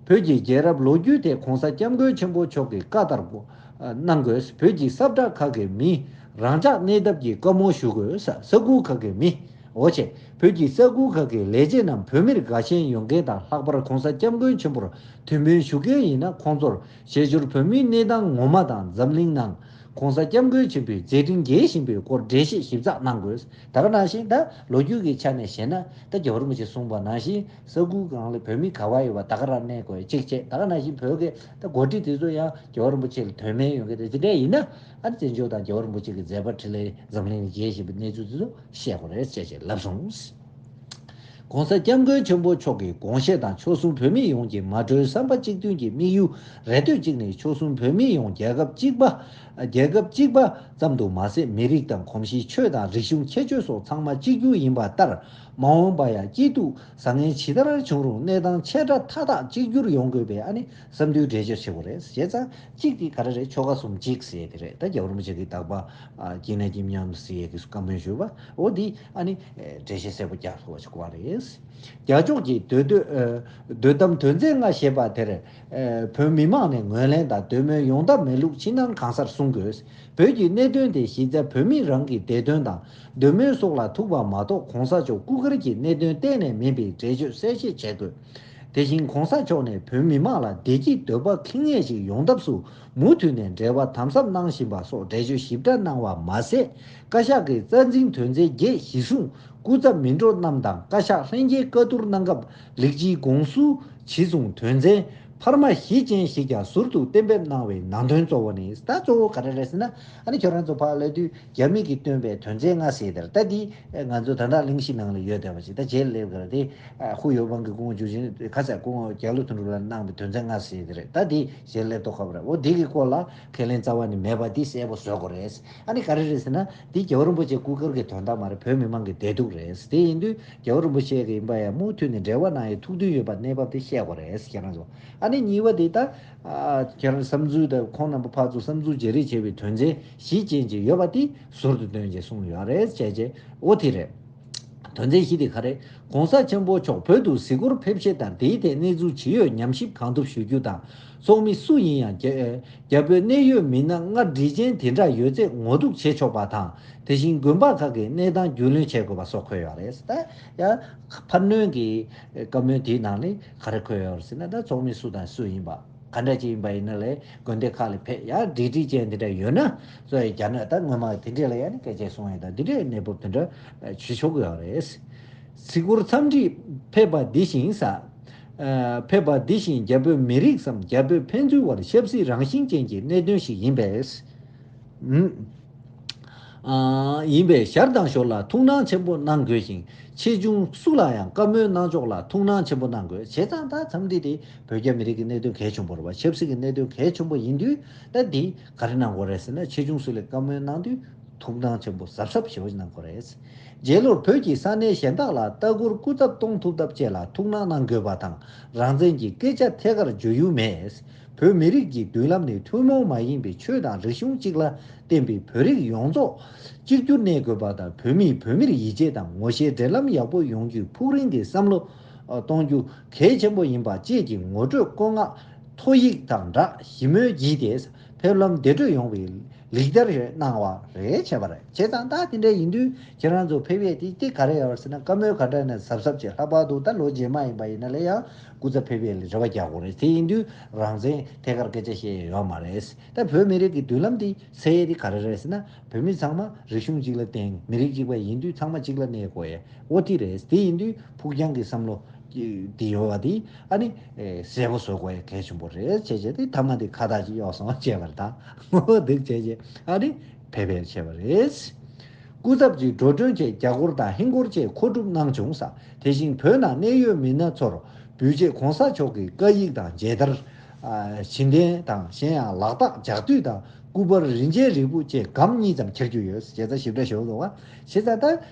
བོད་ཀྱི་རྒྱལ་རབས་ལོ་རྒྱུས་ཐད་གོང་ས་སྐྱབས་མགོན་ཆེན་པོ་མཆོག་གི་བཀའ་ལྟར་དགོངས་ གནང་དགོས། བོད་ཀྱི་ས་བཀྲ་ཁག་གི་མི་རང་འཇགས་གནས་ཐབས་ཀྱི་བཀའ་མོལ་ཞུ་དགོས། ས་ས་ཁུལ་ཁག་གི་མི། འོ་བྱས། བོད་ཀྱི་ས་ཁུལ་ཁག་གི་ལས་བྱེད་རྣམས་བོད་མིར་དགའ་ཞེན་ཡོང་མཁན་དང་། ལྷག་པར་༸གོང་ས་༸སྐྱབས་མགོན་ཆེན་པོར་ཐུགས་སྨོན་ཞུ་མཁན་ཡིན་ན། ཁོང་ཚོར་བྱེས་འབྱོར་བོད་མིའི་གནས་སྟངས་ངོ་མ་དང་། འཛམ་གླིང་ནང་༸གོང་ས་༸སྐྱབས་མགོན་ཆེན་པོའི་མཛད་འཕྲིན་རྒྱས་བཞིན་པའི་སྐོར་འགྲེལ་བཤད་ཞིབ་ཚགས་གནང་དགོས། ད་ག་ནང་བཞིན་ད་ལོ་རྒྱུས་ཀྱི་ཆ་ནས་བཤད་ན། ད་རྒྱལ་བ་རིན་པོ་ཆེས་གསུངས་པ་ནང་བཞིན། ས་ཁུལ་གང་ལ་བོད་མི་ག་པར་ཡོད་པ་ད་ག་རང་གནས་དགོས་གཅིག་བྱས། ད་ག་ནང་བཞིན་བོད་ཀྱི་ད་འགོ་ཁྲིད་དེ་ཚོ་ཡང་རྒྱལ་བ་རིན་པོ་ཆེ་ལ་དོན་སྨིན་ཡོང་གི་རེད། དེ་འདྲ་ཡིན་ན། ཨ་ནི་བཙན་བྱོལ་དང་རྒྱལ་བ་རིན་པོ་ཆེ་གི་མཛད་པ་འཕྲིན་ལས་འཛམ་གླིང་ལ་རྒྱས་བཞིན་པའི་གནས་ཚུལ་དེ་ཚོ་བཤད་དགོས་རེད་ཅེས་ཅེས་ལབ་སོང་། ༸གོང་ས་༸སྐྱབས་མགོན་ཆེན་པོ་མཆོག་གི་དགོངས་བཞེད་དང་། ཆོལ་གསུམ་བོད་མི་ཡོངས་ཀྱི་མ་གྲོས་བསམ་པ་གཅིག་མཐུན་གྱི་དམིགས་ཡུལ་རེ་ལྟོས་གཅིག་ནི། ཆོལ་གསུམ་བོད་མི་ཡོངས་རྒྱལ་ཁབ་གཅིག་པ། རྒྱལ་ཁབ་གཅིག་པ་ཙམ་དུ་མ་ཟད། མི་རིགས་དང་གོམས་གཤིས། ཆོས་དང་རིག་གཞུང་། ཁྱད་ཆོས་སོགས་ཚང་མ་གཅིག་གྱུར་ཡིན་པ་ལྟར། མ་འོངས་པ་ཡང་སྐྱིད་སྡུག་བཟང་ངན་ཇི་ལྟར་བྱུང་རུང་། གནས་སྟངས་ཆེ་ཕྲ་མཐའ་དག་གཅིག་གྱུར་ཡོང་དགོས་པའི་ཨ་ནི་བསམ་འདུན་འགྲེལ་བརྗོད་བྱེད་དགོས་རེད། བྱས་ཙང་གཅིག་དེ་ག་རེ་རེད། ཆོལ་ཁ་གསུམ་གཅིག་ཟེར་དེ་རེད། ད་རྒྱལ་བ་རིན་པོ་ཆེ་གི་དག་པ་ཨ་སྐྱིད་ན་སྐྱིད་མཉམ་ཟེར་ཡས་ཀྱི་བཀའ་མོལ་ཞུས་པ། འོ་འདི་ཨ་ནི་ཨེ་འགྲེལ་བཤད་གསལ་པོ་རྒྱག་ཐུབ་པ་ཞིག་དགོས་པ་རེད། རྒྱལ་མཆོག་གིས་སྡོད་སྡོད་ཨ་སྡོད་གཏམ་དོན་ཚན་ལྔ་ཞེས་པ་དེར་ཨ་བོད་མི་མང་ནས་ངོས་ལེན་དང་། འདོད་མོས་ཡོང་ཐབས་མེད་ལུགས་ཕྱི་ནང་གང་སར་གསུང་དགོས། བོད་ཀྱི་གནད་དོན་དེ་གཞི་རྩ་བོད་མི་རང་གི་བདེ་དོན་དང་འདོད་མོས་སོགས་ལ་ཐུག་པ་མ་གཏོགས། ༸གོང་ས་མཆོག་སྐུ་སྒེར་གྱི་གནད་དོན་གཏན་ནས་མིན་པའི་འགྲེལ་བརྗོད་གསལ་བཤད་བྱེད་དགོས། དེ་བཞིན་༸གོང་ས་མཆོག་ནས་བོད་མི་མང་ལ་བདེ་སྐྱིད་འདོད་པ་ཁེངས་ངེས་ཤིག་ཡོང་ཐབས་སུ། མུ་མཐུད་ནས་འབྲེལ་བ་དམ་ཟབ་གནང་བཞིན་པ་སོགས་འགྲེལ་བརྗོད་ཞིབ་ཕྲ་གནང་བ་མ་ཟད། བཀའ་ཤག་གི་རྩ་འཛིན་དོན་ཚན་བརྒྱད་གཞིར་བཟུང་། སྐུ་ཚབ་མི་འགྲོ་རྣམས་དང་བཀའ་ཤག་ལྷན་རྒྱས་བཀའ་བསྡུར་གནང་སྐབས་ལིག་ཅིའི་དགོངས་ཞུ་གཞིར་བཟུང་དོན་ཚན་འཕར་མ་བཞི་ཅན་ཞིག་ཀྱང་ཟུར་དུ་གཏན་འབེབས་གནང་བའི་ནང་དོན་གཙོ་བོ་ནི། ད་གཙོ་བོ་ག་རེ་རེད་ཟེར་ན། ཨ་ནི་ཁྱོད་རང་ཚོ་ཕར་སླེབས་དུས་རྒྱ་མི་གིས་བཏོན་པའི་དོན་ཚན་ལྔ་ཟེར་དེར། ད་འདི་ང་ཚོ་ད་ལྟ་གླེང་གཞི་ནང་ལ་ཡོད་བསྡད་པ་ཞིག་ད་རྗེས་སླེབས་ག་རེ་དེ། ཧུའུ་ཡོ་པང་གི་སྐུ་ངོ་འཇུ་ཆེན། ཁ་ས་སྐུ་ངོ་རྒྱ་ལོ་དོན་གྲུབ་ལགས་གནང་བའི་དོན་ཚན་ལྔ་ཟེར་དེ་རེད། ད་འདི་རྗེས་སླེབས་ཐོག་ཁ་བ་རེད། འོ་འདི་གི་སྐོར་ལ་ཁས་ལེན་རྩ་བ་ནས་མེད་པ་འདི་གསལ་པོ་བཟོ་དགོས་རེད། ཨ་ནི་ག་རེ་རེད་ཟེར་ན། འདི་རྒྱལ་བ་རིན་པོ་ཆེ་སྐུ་སྒེར་གྱི་དོན་དག་མ་རེད། བོད་མི་མང་གི་བདེ་སྡུག་རེད། དེ་ཡིན་དུས་རྒྱལ་བ་རིན་པོ་ཆེ་གི་ཡིན་པ་ཡང་མུ་མཐུད་ནས་འབྲེལ་བ་གནང་ཡའི་ཐུགས་འདུན་ཡོད་པ་གནས་བབ་དེ་བཤད་དགོས་རེད་ཁྱེད་རང་ཚོ། ཨ་ནི་གཉིས་པ་དེ་ད་ཨ་ཁྱེད་རང་བསམ་ཚུལ་དང་ཁོང་རྣམ་པ་ཕར་ཚུར་བསམ་ཚུལ་བརྗེ་རེས་བྱས་པའི་དོན་ཚན་བཞི་ཅན་ཅིག་ཡོད་པ་དེ་ཟུར་དུ་བཏོན་བྱས་གསུངས་ཡོད་རེད་བྱས་བྱས། འོ་དེ་རེད། དོན་ཚན་བཞི་དེ་ག་རེད། ༸གོང་ས་ཆེན་པོ་མཆོག་བོད་དུ་གཟིགས་སྐོར་ཕེབས་ཤེས་དང་། དེའི་ཐད་གནས་ཚུལ་ཇི་ཡོད་ཉམས་ཞིབ་གང་ཐུབ་ཞུ་རྒྱུ་དང་། ཚོགས་མི་སུ་ཡིན་ཡང་རྒྱ་རྒྱ་བོད་གནད་ཡོད་མི་སྣ་སྔ་སྒྲིག་ཅན་དེ་འདྲ་ཡོད་ཚད་ངོ་ཐུག་བྱེད་ཆོག་པ་དང་། དེ་བཞིན་དགོན་པ་ཁག་གི་གནས་སྟངས་རྒྱུས་ལོན་བྱེད་དགོས་པ་སོགས་འཁོད་ཡོད་རེད། ད་ཡང་འཕར་སྣོན་གྱི་བཀའ་མོལ་དེའི་ནང་ནས་ག་རེ་འཁོད་ཡོད་རེད་ཟེར་ན། ད་ཚོགས་མི་སུ་དང་སུ་ཡིན་པ། ག་འདྲ་ཅིག་ཡིན་པ་ཡིན་ན་ལས་དགོན་སྡེ་ཁག་ལ་ཕེབས་ཡ་སྒྲིག་སྒྲིག་ཅན་དེ་འདྲ་ཡོད་ན། སོ་ཡི་རྒྱ་ནག་ད་སྔོན་མ་དེ་འདྲས་ལ་ཡ་ནི་སྐད་ཆ་གསུང་ཡ་དང་དེ་འདྲས་གནས་བབ་དེ་འདྲ་བྱེད་ཆོག་གི་ཡོད་རེད། གཟིགས་སྐོར་འཚམས་འདྲིར་ཕེབས་པ་འདི་བཞིན་ས། ཕེབས་པ་འདི་བཞིན་རྒྱ་བོད་མི་རིགས་སམ་རྒྱ་བོད་ཕན་ཚུན་བར་ཆབ་སྲིད་རང་བཞིན་ཅན་གྱི་གནད་དོན་ཞིག་ཡིན་པས། ཨ། ཡིན་པས་ཞར་དང་ཞོར་ལ་ཐུགས་སྣང་ཆེན་པོ་གནང་དགོས་ཤིང་། ཆེ་ཆུང་སུ་ལ་ཡང་བཀའ་མོལ་གནང་ཕྱོགས་ལ་ཐུགས་སྣང་ཆེན་པོ་གནང་དགོས། བྱས་ཙང་ད་འཚམས་འདྲི་དེ་བོད་རྒྱ་མི་རིགས་ཀྱི་གནད་དོན་གལ་ཆེན་པོ་རེད་པ། ཆབ་སྲིད་ཀྱི་གནད་དོན་གལ་ཆེན་པོ་ཡིན་དུས། ད་འདི་ག་རེ་གནང་དགོས་རེད་ཟེར་ན། ཆེ་ཆུང་སུ་ལ་བཀའ་མོལ་གནང་དུས་ཐུགས་སྣང་ཆེན་པོ་གཟབ་གཟབ་ཞེ་པོ་ཅིག་གནང་དགོས་རེད། རྗེས་ལོར་བོད་ཀྱི་ས་གནས་གཞན་དག་ལ་ལྟ་སྐོར་སྐུ་ཚབ་གཏོང་ཐུབ་ཐབས་བཅས་ལ་ཐུགས་སྣང་གནང་དགོས་པ་དང་། རང་བཙན་གྱི་སྐད་ཆ་ཐད་ཀར་བརྗོད་ཡུལ་མེད། བོད་མི་རིགས་ཀྱི་མདུན་ལམ་ནི་ཐུན་མོང་མ་ཡིན་པའི་ཆོས་དང་རིག་གཞུང་གཅིག་ལ་བརྟེན་པའི་བོད་རིགས་ཡོངས་རྫོགས་གཅིག་གྱུར་གནས་དགོས་པ་དང་། བོད་མིས་བོད་མིར་ཡིད་ཆེས་དང་ངོ་ཤེས་འབྲེལ་ལམ་ཡག་པོ་ཡོང་རྒྱུའི་ཕུགས་རིང་གི་བསམ་བློ་གཏོང་རྒྱུ་གལ་ཆེན་པོ་ཡིན་པ་བཅས་ཀྱི་ངོ་སྤྲོད་བཀོད་མངགས་ཐོ་ཡིག་དང་སྦྲགས་ཞི་མོལ་བགྱིས་ཏེ། ཕེབས་ལམ་བདེ་གྲོལ་ཡོང་བའི་ལེགས་སྦྱར་གནང་བ་རེད་བྱས་པ་རེད། བྱས་ཙང་ད་དེ་འདྲ་ཡིན་དུས་ཁྱེད་རང་ཚོ་ཕེབས་ཡས་དེ་དེ་ག་རེ་ཡོད་ཟེར་ན། བཀའ་མོལ་ག་འདྲ་ཡིན་ན་གཟབ་གཟབ་བྱས། ལྷག་པར་དུ་ད་ལོ་རྗེས་མ་ཡིན་པ་ཡིན་ན་ལས་ཡང་སྐུ་ཚབ་ཕེབས་ཡས་ལ་རེ་བ་རྒྱག་དགོས་རེད། དེ་ཡིན་དུས་རང་བཙན་ཐད་ཀར་སྐད་ཆ་བཤད་ཡས་ཡོད་མ་རེད། ད་བོད་མི་རིགས་ཀྱི་མདུན་ལམ་དེ་སེལ་ཡས་དེ་ག་རེ་རེད་ཟེར་ན། བོད་མི་ཚང་མ་རིག་གཞུང་གཅིག་ལ་བརྟེན། མི་རིགས་གཅིག་པ་ཡིན་དུས་ཚང་མ་གཅིག་ལ་གནས་དགོས་ཡས་འོ་དེ་རེད། དེ་ཡིན་དུས་ཕུགས་རྒྱང་གི་བསམ་བློ་དེ་ཡོད་པ་དེ་ཨ་ནི་གསལ་པོ་བཟོ་དགོས་ཡས་གལ་ཆེན་པོ་རེད། བྱས་བྱས་དེ་མཐའ་མ་དེ་ཁ་བཏགས་ཅིག་གཡོགས་སོང་བྱས་པ་རེད། ད་འོ་འདུག་བྱས་བྱས་ཨ་ནི་ཕེབས་ཕེབས་བྱས་པ་རེད། སྐུ་ཚབ་ཀྱིས་འགྲོ་གྲོན་ཆེད་རྒྱ་སྒོར་དང་ཧིན་སྒོར་བཅས་མཁོ་སྒྲུབ་གནང་བྱུང་ས། དེ་བཞིན་བོད་ནང་གནད་ཡོད་མི་སྣ་ཚོར་འབུལ་ཆེད་༸གོང་ས་མཆོག་གི་བཀའ་ཡིག་དང་མཇལ་དར། ཨ། བྱིན་རྟེན་དང་གཞན་ཡང་ལག་རྟགས་ལྗགས་བསྡུས་དང་སྐུ་པར་རིན་ཆེན་རིལ་བུ་བཅས་སྒམ་གཉིས་ཙམ་འཁྱེར་རྒྱུ་ཡོད། བྱས་ཙང་ཞིབ་ཕྲ་ཞུ་དགོས་པ། བྱས་ཙང་ད་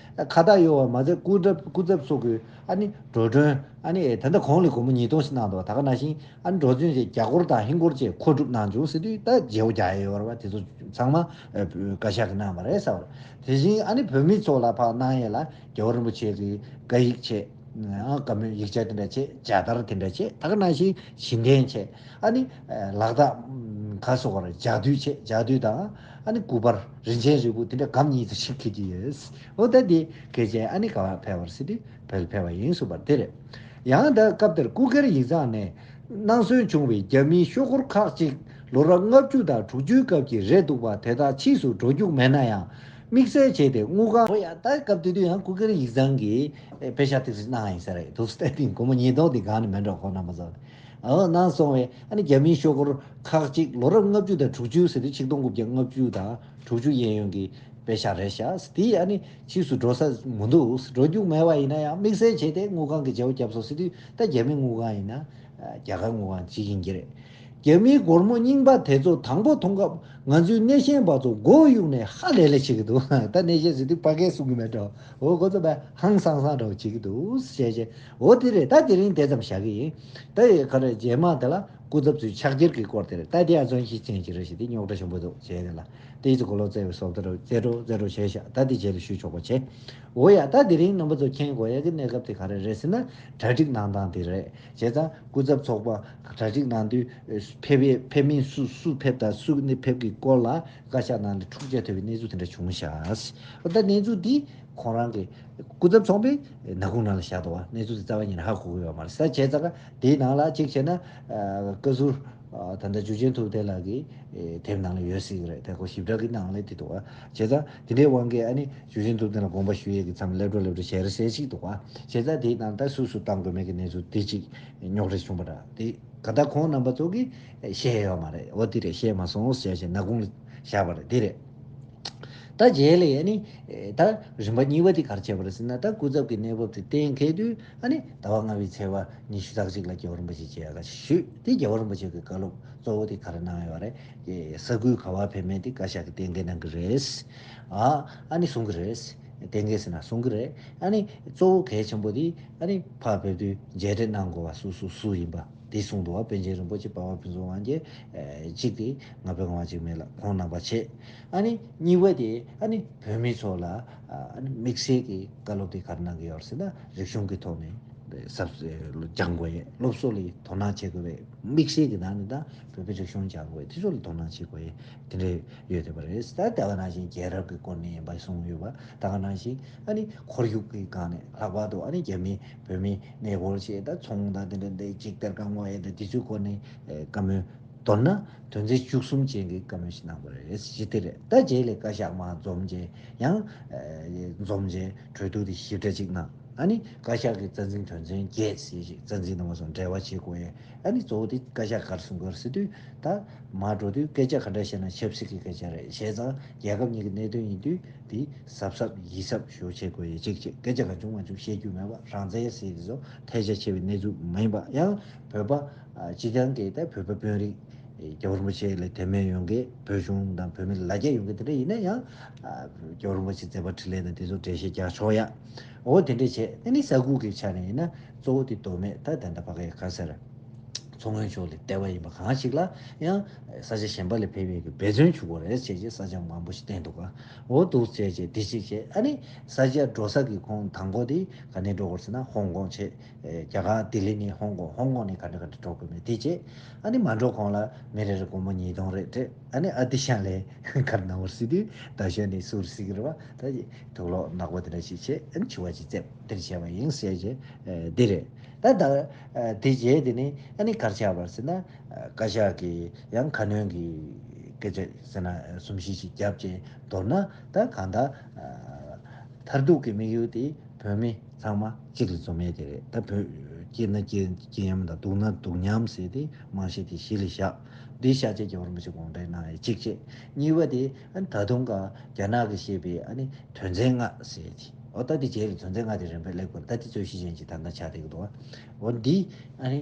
ཁ་བཏགས་གཡོགས་པ་མ་ཟད་སྐུ་ཚབ་སྐུ་ཚབ་སོགས་ཀྱི་ཨ་ནི་འགྲོ་གྲོན་ཨ་ནི་ད་ལྟ་གོང་ལ་སྒོར་མོ་ཉིས་སྟོང་ཞིག་གནང་འདུག་ད་ག་ནང་བཞིན་ཨ་ནི་འགྲོ་གྲོན་བཅས་རྒྱ་སྒོར་དང་ཧིན་སྒོར་བཅས་མཁོ་སྒྲུབ་གནང་བྱུང་ཟེར་དུས་ད་བརྗེ་པོ་རྒྱག་ཡས་ཡོད་རེད་པ། དེ་ཚོ་ཚང་མ་བཀའ་ཤག་གིས་གནང་བ་རེད་ཟེར་བ་རེད། དེ་བཞིན་ཨ་ནི་བོད་མི་ཚོ་ལ་ཕར་གནང་ཡས་ལ་རྒྱལ་བ་རིན་པོ་ཆེ་གི་བཀའ་ཡིག་བྱས། བཀའ་མོལ་ཡིག་ཆ་དེ་འདྲ་བྱས། མཇལ་དར་དེ་འདྲ་བྱས། ད་ག་ནང་བཞིན་བྱིན་རྟེན་བྱས། ཨ་ནི་ལག་རྟགས་ ཁ་སོགས་ལ་ལྗགས་བསྡུས་བྱས། ལྗགས་བསྡུས་དང་ཨ་ནི་སྐུ་པར་རིན་ཆེན་རིལ་བུ་དེ་འདྲ་སྒམ་གཉིས་ཙམ་ཞིག་འཁྱེར་གྱི་ཡོད། འོ་ད་འདི་འཁྱེར་བྱས་ཨ་ནི་ག་པར་ཕེབས་པ་རེད་ཟེར་དུས་བོད་ལ་ཕེབས་པ་ཡིན་གསུངས་པ་དེ་རེད། ཡང་ད་སྐབས་དེར་སྐུ་སྒེར་ཡིག་ཚང་ནས་གནང་སྲོལ་བྱུང་བའི་རྒྱ་མིའི་ཤོག་སྒོར་ཁག་ཅིག་ལོ་རབས་ལྔ་བཅུ་དང་དྲུག་ཅུའི་སྐབས་ཀྱི་རེད་འདུག་པ་དེ་དག་ཕྱིས་སུ་འགྲོ་རྒྱུ་མེད་ན་ཡང་། དམིགས་བསལ་བྱས་ཏེ་དངུལ་ཁང་། འོ་ཡ། ད་སྐབས་དེ་དུས་ཡང་སྐུ་སྒེར་ཡིག་ཚང་གིས་ཨེ་དཔེ་ཤག་ཏོག་ཙམ་གནང་ཡིན་ས་རེད་འདུག་སྟེ། དེ་སྒོར་མོ་ཉིས་སྟོང་དེ་གང་ནས་མེད་འགྲོ་ཁོང་རྣམ་པ་ཚོ། འོ་གནང་སོང་བས་ཨ་ནི་རྒྱ་མིའི་ཤོག་སྒོར་ཁག་ཅིག་ལོ་རབས་ལྔ་བཅུ་དང་དྲུག་ཅུ་ཟེར་དུས་ཆིག་སྟོང་དགུ་བརྒྱ་ལྔ་བཅུ་དང་དྲུག་ཅུ་གཡས་གཡོན་གྱི་དཔེ་ཤག་རེད་ཤག་དེ་ཨ་ནི་ཕྱིས་སུ་འགྲོ་ས་མི་འདུག་འགྲོ་རྒྱུ་མེད་པ་ཡིན་ན་ཡང་དམིགས་བསལ་བྱས་ཏེ་དངུལ་ཁང་གིས་བརྗེ་པོ་བརྒྱབ་སོང་ཟེར་དུས། ད་རྒྱ་མི་དངུལ་ཁང་ཡིན་ན་རྒྱ་གར་དངུལ་ཁང་གཅིག་ཡིན་གྱི་རེད། རྒྱ་མིའི་སྒོར་མོ་རྙིང་པ་དེ་ཚོ་དང་པོ་མཐོང་སྐབས་ང་ཚོའི་སྣེ་ཤན་པ་ཚོ་མགོ་གཡུགས་ནས་ཧ་ལས་ལས་བྱེད་ཀྱི་འདུག་ད་སྣེ་ཤན་ཟེར་དུས་ཕ་གིར་གསུང་གི་མེད་འགྲོ། འོ་ཁོ་ཚོ་བས་ཧང་སང་སང་འདྲ་བོ་བྱེད་ཀྱི་འདུག་ཟེར་བྱས། འོ་དེ་རེད། ད་དེ་རིང་དེ་ཙམ་བཞག་གི་ཡིན། ད་ཡི་ག་རེ་རྗེས་མ་དེ་ལ་སྐུ་ཚབ་ཚོའི་ཕྱག་འཁྱེར་གྱི་སྐོར་དེ་རེད། ད་དེ་ཡང་བརྩོན་ཤེས་ཅན་ཅིག་རེད་ཞེས་དེ་རྙོག་དྲ་ཆེན་པོ་འདུག་བྱས་དེ་ལ་དེ་ཡི་ཚོ་གོ་ལོག་བཙལ་བའི་སོབ་ད་རོ་རྩེ་འགྲོ་རྩེ་འགྲོ་བྱས་ཤག་ད་དེ་རྗེས་ལ་ཞུས་ཆོག་པ་བྱས། འོ་ཡ། ད་དེ་རིང་རྣམ་པ་ཚོ་མཁྱེན་དགོས་ཡ་གི་གནས་སྐབས་དེ་ག་རེ་རེད་ཟེར་ན། གྲ་སྒྲིག་གནང་སྟངས་དེ་རེད། བྱས་ཙང་སྐུ་ཚབ་ཚོགས་པ་གྲ་སྒྲིག་གནང་དུས་ཕེབས་ཡས་ཕེབས་མིན་སུ་སུ་ཕེབས་དང་སུ་ནི་ཕེབས་ཀྱི་སྐོར་ལ་བཀའ་ཤག་ནང་ནས་འཁྲུག་ཆ་ཐེབས་པའི་གནས་ཚུལ་དེ་འདྲ་བྱུང་ཤག་འོ་ད་གནས་ཚུལ་འདི་ཁོང་རང་གི་སྐུ་ཚབ་ཚོགས་པའི་ནག་ཁུང་ནང་ལ་བཞག་འདུག་བ། གནས་ཚུལ་དེ་རྩ་བ་ཉིད་ནས་ཧ་གོ་གི་ཡོད་མ་རེད་ས། བྱས་ཙང་དེའི་ནང་ལ་གཅིག་བྱས་ན་བཀའ་ཟུར་ད་ལྟ་འཇུ་ཆེན་ཐུབ་བསྟན་ལགས་ཀྱིས་དེབ་ནང་ལ་ཡོད་སྲིད་ཀྱི་རེད། དེ་ཁོ་ཞིབ་ཕྲ་གི་ནང་ལ་དེ་འདུག་བ། བྱས་ཙང་དེ་འདྲའི་དབང་གིས་ཨ་ནི་འཇུ་ཆེན་ཐུབ་བསྟན་ལ་དགོངས་པ་ཞུ་ཡས་ཀྱི་མཚམས་སླེབས་འགྲོ་སླེབས་འགྲོ་བྱས་རེད་ཟེར་ཞིག་འདུག་བ། བྱས་ཙང་དེའི་ནང་ད་སུ་སུ་བཏང་དགོས་མེད་ཀྱི་གནས་ཚུལ་དེ་གཅིག་རྙོག་དྲ་བྱུང་བ་འདྲ། དེ་ག་ད་ཁོང་རྣམ་པ་ཚོ་གིས་བཤད་ཡོད་མ་རེད། འོ་དེ་རེད། བཤད་མ་སོང་ཟེར་བྱས་ནག་ཁུང་ལ་བཞག་པ་རེད། དེ་རེད། ད་རྗེས་ལ་ཨ་ནི་ད་རིམ་པ་གཉིས་པ་དེ་ག་རེ་བྱས་པ་རེད་ཟེར་ན། ད་སྐུ་ཚབ་ཀྱི་གནས་བབ་དེ་གཏན་འཁེལ་དུས་ཨ་ནི་ཟླ་བ་ལྔ་པའི་ཚེས་པ་ཉི་ཤུ་རྩ་གཅིག་ལ་རྒྱལ་བ་རིན་པོ་ཆེ་མཇལ་ཁ་ཞུས་ཏེ། རྒྱལ་བ་རིན་པོ་ཆེ་གི་བཀའ་སློབ་གཙོ་བོ་དེ་ག་རེ་གནང་ཡོད་རེད། ས་ཁུལ་ག་པར་ཕེབས་མིན་དེ་བཀའ་ཤག་གིས་གཏན་འཁེལ་གནང་གི་རེད། ཨ་ཨ་ནི་གསུང་གི་རེད། གཏན་འཁེལ་ཟེར་ན་གསུང་གི་རེད། ཨ་ནི་གཙོ་བོ་གལ་ཆེན་པོ་དེ་ཨ་ནི་ཕར་ཕེབས་དུས་མཇལ་འཕྲད་གནང་དགོས་པ་སུ་སུ་སུ་ཡིན་པ་དེ་གསུངས་འདུག་བ། པཎ་ཆེན་རིན་པོ་ཆེ་འཕགས་པ་ཕུན་ཚོགས་དབང་རྒྱལ་གཅིག་དེ་ང་ཕོད་ཁང་བ་གཅིག་མེད་ལ་ཁོང་རྣམ་པ་བྱས། ཨ་ནི་གཉིས་པ་དེ་ཨ་ནི་བོད་མི་ཚོ་ལ་ཨ་ནི་དམིགས་བསལ་གྱི་བཀའ་སློབ་དེ་ག་རེ་གནང་གི་ཡོད་ཟེར་ན། རིག་གཞུང་གི་ཐོག་ནས་ཟབ་སྦྱང་དགོས་ཡས། སློབ་གསོ་ལ་དོ་སྣང་བྱེད་དགོས་པའི་དམིགས་བསལ་གྱི་ནང་ནས་ད་བོད་པའི་རིག་གཞུང་སྦྱང་དགོས་ཡས་དེ་ཚོ་ལ་དོ་སྣང་བྱེད་དགོས་ཡས་དེ་འདྲ་ཡོད་བསྡད་པ་རེད། ད་ད་ག་ནང་བཞིན་རྒྱལ་རབས་ཀྱི་སྐོར་ནས་ཡིན་པ་གསུངས་ཡོད་པ། ད་ག་ནང་བཞིན་ཨ་ནི་ཁོར་ཡུག་གི་སྒང་ནས་ལྷག་པར་དུ་ཨ་ནི་རྒྱ་མི་བོད་མི་གནས་སྐོར་བྱས། ད་ཚོང་དང་དེ་འདྲ་འདི་གཅིག་གཏེར་ཁ་སྔོག་ཡས་དང་དེ་ཚོའི་སྐོར་ནས་བཀའ་མོལ། མདོར་ན་དོན་ཚན་བཅུ་གསུམ་ཅན་གྱི་བཀའ་མོལ་ཞིག་གནང་བ་རེད། ཞི་བདེ་རེད། ད་རྗེས་ལ་བཀའ་ཤག་མར་འཛོམས་རྗེས་ཡང་འཛོམས་རྗེས་གྲོས་བསྡུར་དེ་ཞིབ་ཕྲ་ཅིག་གནང་། ཨ་ནི་བཀའ་ཤག་གི་རྩ་འཛིན་དོན་ཚན་བརྒྱད་ཟེར་ཞིག་རྩ་འཛིན་གནང་བ་སོང་འབྲེལ་བ་བྱེད་དགོས་ཡས། ཨ་ནི་གཙོ་བོ་དེ་བཀའ་ཤག་ག་རེ་གསུང་གི་ཡོད་རེད་ཟེར་དུས། ད་མར་འགྲོ་དུས་སྐད་ཆ་ག་འདྲ་བཤད་ན་ཆབ་སྲིད་ཀྱི་སྐད་ཆ་རེད། བྱས་ཙང་རྒྱལ་ཁབ་གཉིས་ཀྱི་གནད་དོན་ཡིན་དུས་དེ་གཟབ་གཟབ་ཡིད་གཟབ་ཞུ་བྱེད་དགོས་ཡས་གཅིག་བྱས། སྐད་ཆ་གང་བྱུང་མང་བྱུང་བཤད་རྒྱུ་མེད་པ། རང་བཙན་ཟེར་དེ་ཚོ་ཐལ་ཆ་ཆེ་བའི་གནས་ཚུལ་མ་ཡིན་པ། ཡང་བོད་པ་སྤྱི་བཏང་གི་ད་བོད་པ་དཔོན་རིགས་རྒྱལ་བ་རིན་པོ་ཆེ་ལ་དད་མོས་ཡོད་མཁན། བོད་གཞུང་དང་བོད་མི་ལ་ལ་རྒྱ་ཡོད་མཁན་དེ་འདྲ་ཡིན་ན་ཡང་རྒྱལ་བ་རིན་པོ་ཆེ་མཛད་པ་འཕྲིན་ལས་དང་དེ་ཚོ་འགྲེལ་བཤད་རྒྱག་ཆོག་ཡ། འོ་དེ་འདྲ་བྱས། དེ་ནི་ས་ཁུལ་གྱི་ཆ་ནས་ཡིན་ན་གཙོ་བོ་དེ་མདོ་སྨད་ད་ད་ལྟ་ཕ་གའི་ག་ཟེར་མཚོ་སྔོན་ཕྱོགས་ལ་ལྟེ་བ་ཡིན་པ་གང་ཞིག་ལ་ཡང་ས་ཆ་གཞན་པ་ལ་ཕེབས་ཡས་ཀྱི་འབད་བརྩོན་བྱེད་དགོས་རེད་ཟེར་བྱས་ས་ཆ་མང་པོ་ཞིག་བསྟན་འདུག་ག་འོ་འདུག་ཟེར་བྱས་དེ་གཅིག་བྱས། ཨ་ནི་ས་ཆ་འགྲོ་ས་གི་ཁོང་དང་པོ་དེ་ག་ནས་འགྲོ་དགོས་ཟེར་ན་ཧོང་ཀོང་བྱས། རྒྱ་གར་ལྡི་ལི་ནས་ཧོང་ཀོང་། ཧོང་ཀོང་ནས་ག་འདྲ་ག་འདྲ་འགྲོ་དགོས་མེད་དེ་བྱས། ཨ་ནི་མ་འགྲོ་གོང་ལ་མི་རེ་རེ་སྒོར་མོ་ཉིས་སྟོང་རེ་སྤྲད། ཨ་ནི་ཨ་ཏི་ཤ་ལས་གར་ནང་བར་སྲིད་དུས་ད་གཞོན་ནས་སུར་སྲིད་ཀྱི་རེད་བ། ད་དུག་ལོག་ནག་པོ་དེ་འདྲ་ཞིག་བྱས། ཨ་ནི་འཆི་བ་ཞིག་བཙེམས་དེར་བྱས་པ་ཡིན་ཟེར་བྱས་འདི་རེད། ད་ད་དེ་རྗེས་དེ་ནི་ཨ་ནི་གར་ཆགས་པར་ཟེར་ན་བཀའ་ཤག་གི་ཡང་ཁ་སྣོན་གྱི་སྐད་ཆ་ཟེར་ན་གསུང་བཤད་ཞིག་བརྒྱབ་བྱས། མདོར་ན་ད་གང་ལྟར་མཐར་ཐུག་གི་དམིགས་ཡུལ་དེ་བོད་མི་ཚང་མ་གཅིག་ལ་འཛོམས་ཡས་དེ་རེད། ད་བོད་སྐྱིད་ན་སྐྱིད་སྐྱིད་མཉམ་དང་སྡུག་ན་སྡུག་མཉམ་ཟེར་དེ་རྨང་གཞི་དེ་གཞི་ལ་བཞག་འདི་ཤར་རྒྱས་རྒྱལ་བ་རིན་པོ་ཆེ་དགོངས་འགྲེལ་གནང་ཡས་གཅིག་བྱས། གཉིས་པ་དེ་ཨ་ནི་ད་དུང་ག་རྒྱ་ནག་གིས་བཤད་པའི་ཨ་ནི་དོན་ཚན་ལྔ་ཟེར་དེ། འོ་ད་དེ་རྗེས་ལ་དོན་ཚན་ལྔ་དེ་རིམ་པས་སླེབས་དགོས། ད་དེ་རྩོད་གཞི་ཅན་ཅིག་ད་ལྟ་ཆགས་བསྡད་ཀྱི་འདུག་འོ་འདི་ཨ་ནི་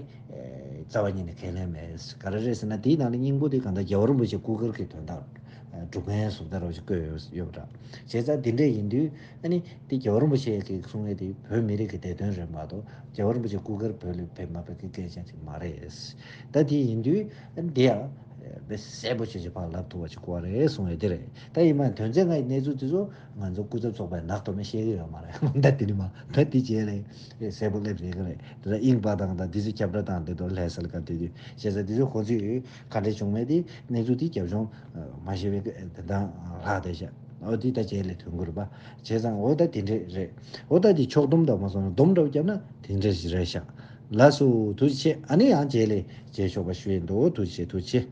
རྩ་བ་ཉིད་ནས་ཁས་ལེན་མེད། ག་རེ་རེད་ཟེར་ན་དེའི་ནང་ལ་སྙིང་པོ་དེ་གང་ལྟར་རྒྱལ་བ་རིན་པོ་ཆེ་སྐུ་སྒེར་གྱི་དོན་དག་སྒྲུབ་མཁན་བཟོ་ལྟ་རོ་ཞིག་བཀོད་ཡོད་ཡོད་པ་འདྲ། བྱས་ཙང་དེ་འདྲ་ཡིན་དུས་ཨ་ནི་དེ་རྒྱལ་བ་རིན་པོ་ཆེ་གིས་གསུང་ཡས་དེ་བོད་མི་རིགས་ཀྱི་བདེ་དོན་རེད་མ་གཏོགས་རྒྱལ་བ་རིན་པོ་ཆེ་སྐུ་སྒེར་བོད་ལ་ཕེབས་མ་ཕེབས་ཀྱི་སྐད་ཆ་ཅིག་མ་རེད། ད་དེ་ཡིན་དུས་ཨ་ནི་དེ་ཡང་ དཔེ་གསལ་པོ་བྱས་བྱས་ཕར་ལབ་ཐུབ་པ་ཅིག་དགོས་རེད་གསུངས་ཡོད་དེ་རེད། ད་ཡིན་མ་དོན་ཚན་ལྔ་ཡི་གནས་ཚུལ་དེ་ཚོ་ང་ཚོ་སྐུ་ཚབ་ཚོགས་པས་ནག་ཐོམ་ནས་བཤད་ཀྱི་ཡོད་མ་རེད། ད་དེ་ནི་མ་ད་དེ་རྗེས་ལ་གསལ་པོ་སླེབས་རེད་གི་རེད། དེ་ལ་དབྱིངས་དཔག་སྟངས་དང་དེ་ཚོ་ཁྱབ་བསྒྲགས་བཏང་དེ་དོར་ལྷས་སལ་སྐབས་དེ་དུས་བྱས་ཙང་དེ་ཚོ་ཁོང་ཚོས་ག་འདྲས་བྱུང་མེད་དེ་གནས་ཚུལ་དེ་རྒྱབ་ལྗོངས་མ་ཤེས་པའི་དེ་འདང་ལྷག་བསྡད་ཤག་འོ་དེ་ད་རྗེས་ལ་ཐོན་གི་རེད་པ། བྱས་ཙང་འོ་ད་དེ་འདྲས་རེད། འོ་ད་དེ་ཕྱོགས་བསྡོམས་དང་མ་སོང་ན་སྡོམ་འདྲ་བོ་བརྒྱབ་ན་དེ་འདྲས་ཞིག་རེད་ཤག་ལགས་སོ་ཐུགས་རྗེ་ཆེ། ཨ་ནི་ཡང་རྗེས་ལ་མཇལ་ཆོག་པ་ཞུ་ཡིན་འདུག་ཐུགས་རྗེ་ཆེ། ཐུགས་རྗེ་ཆེ།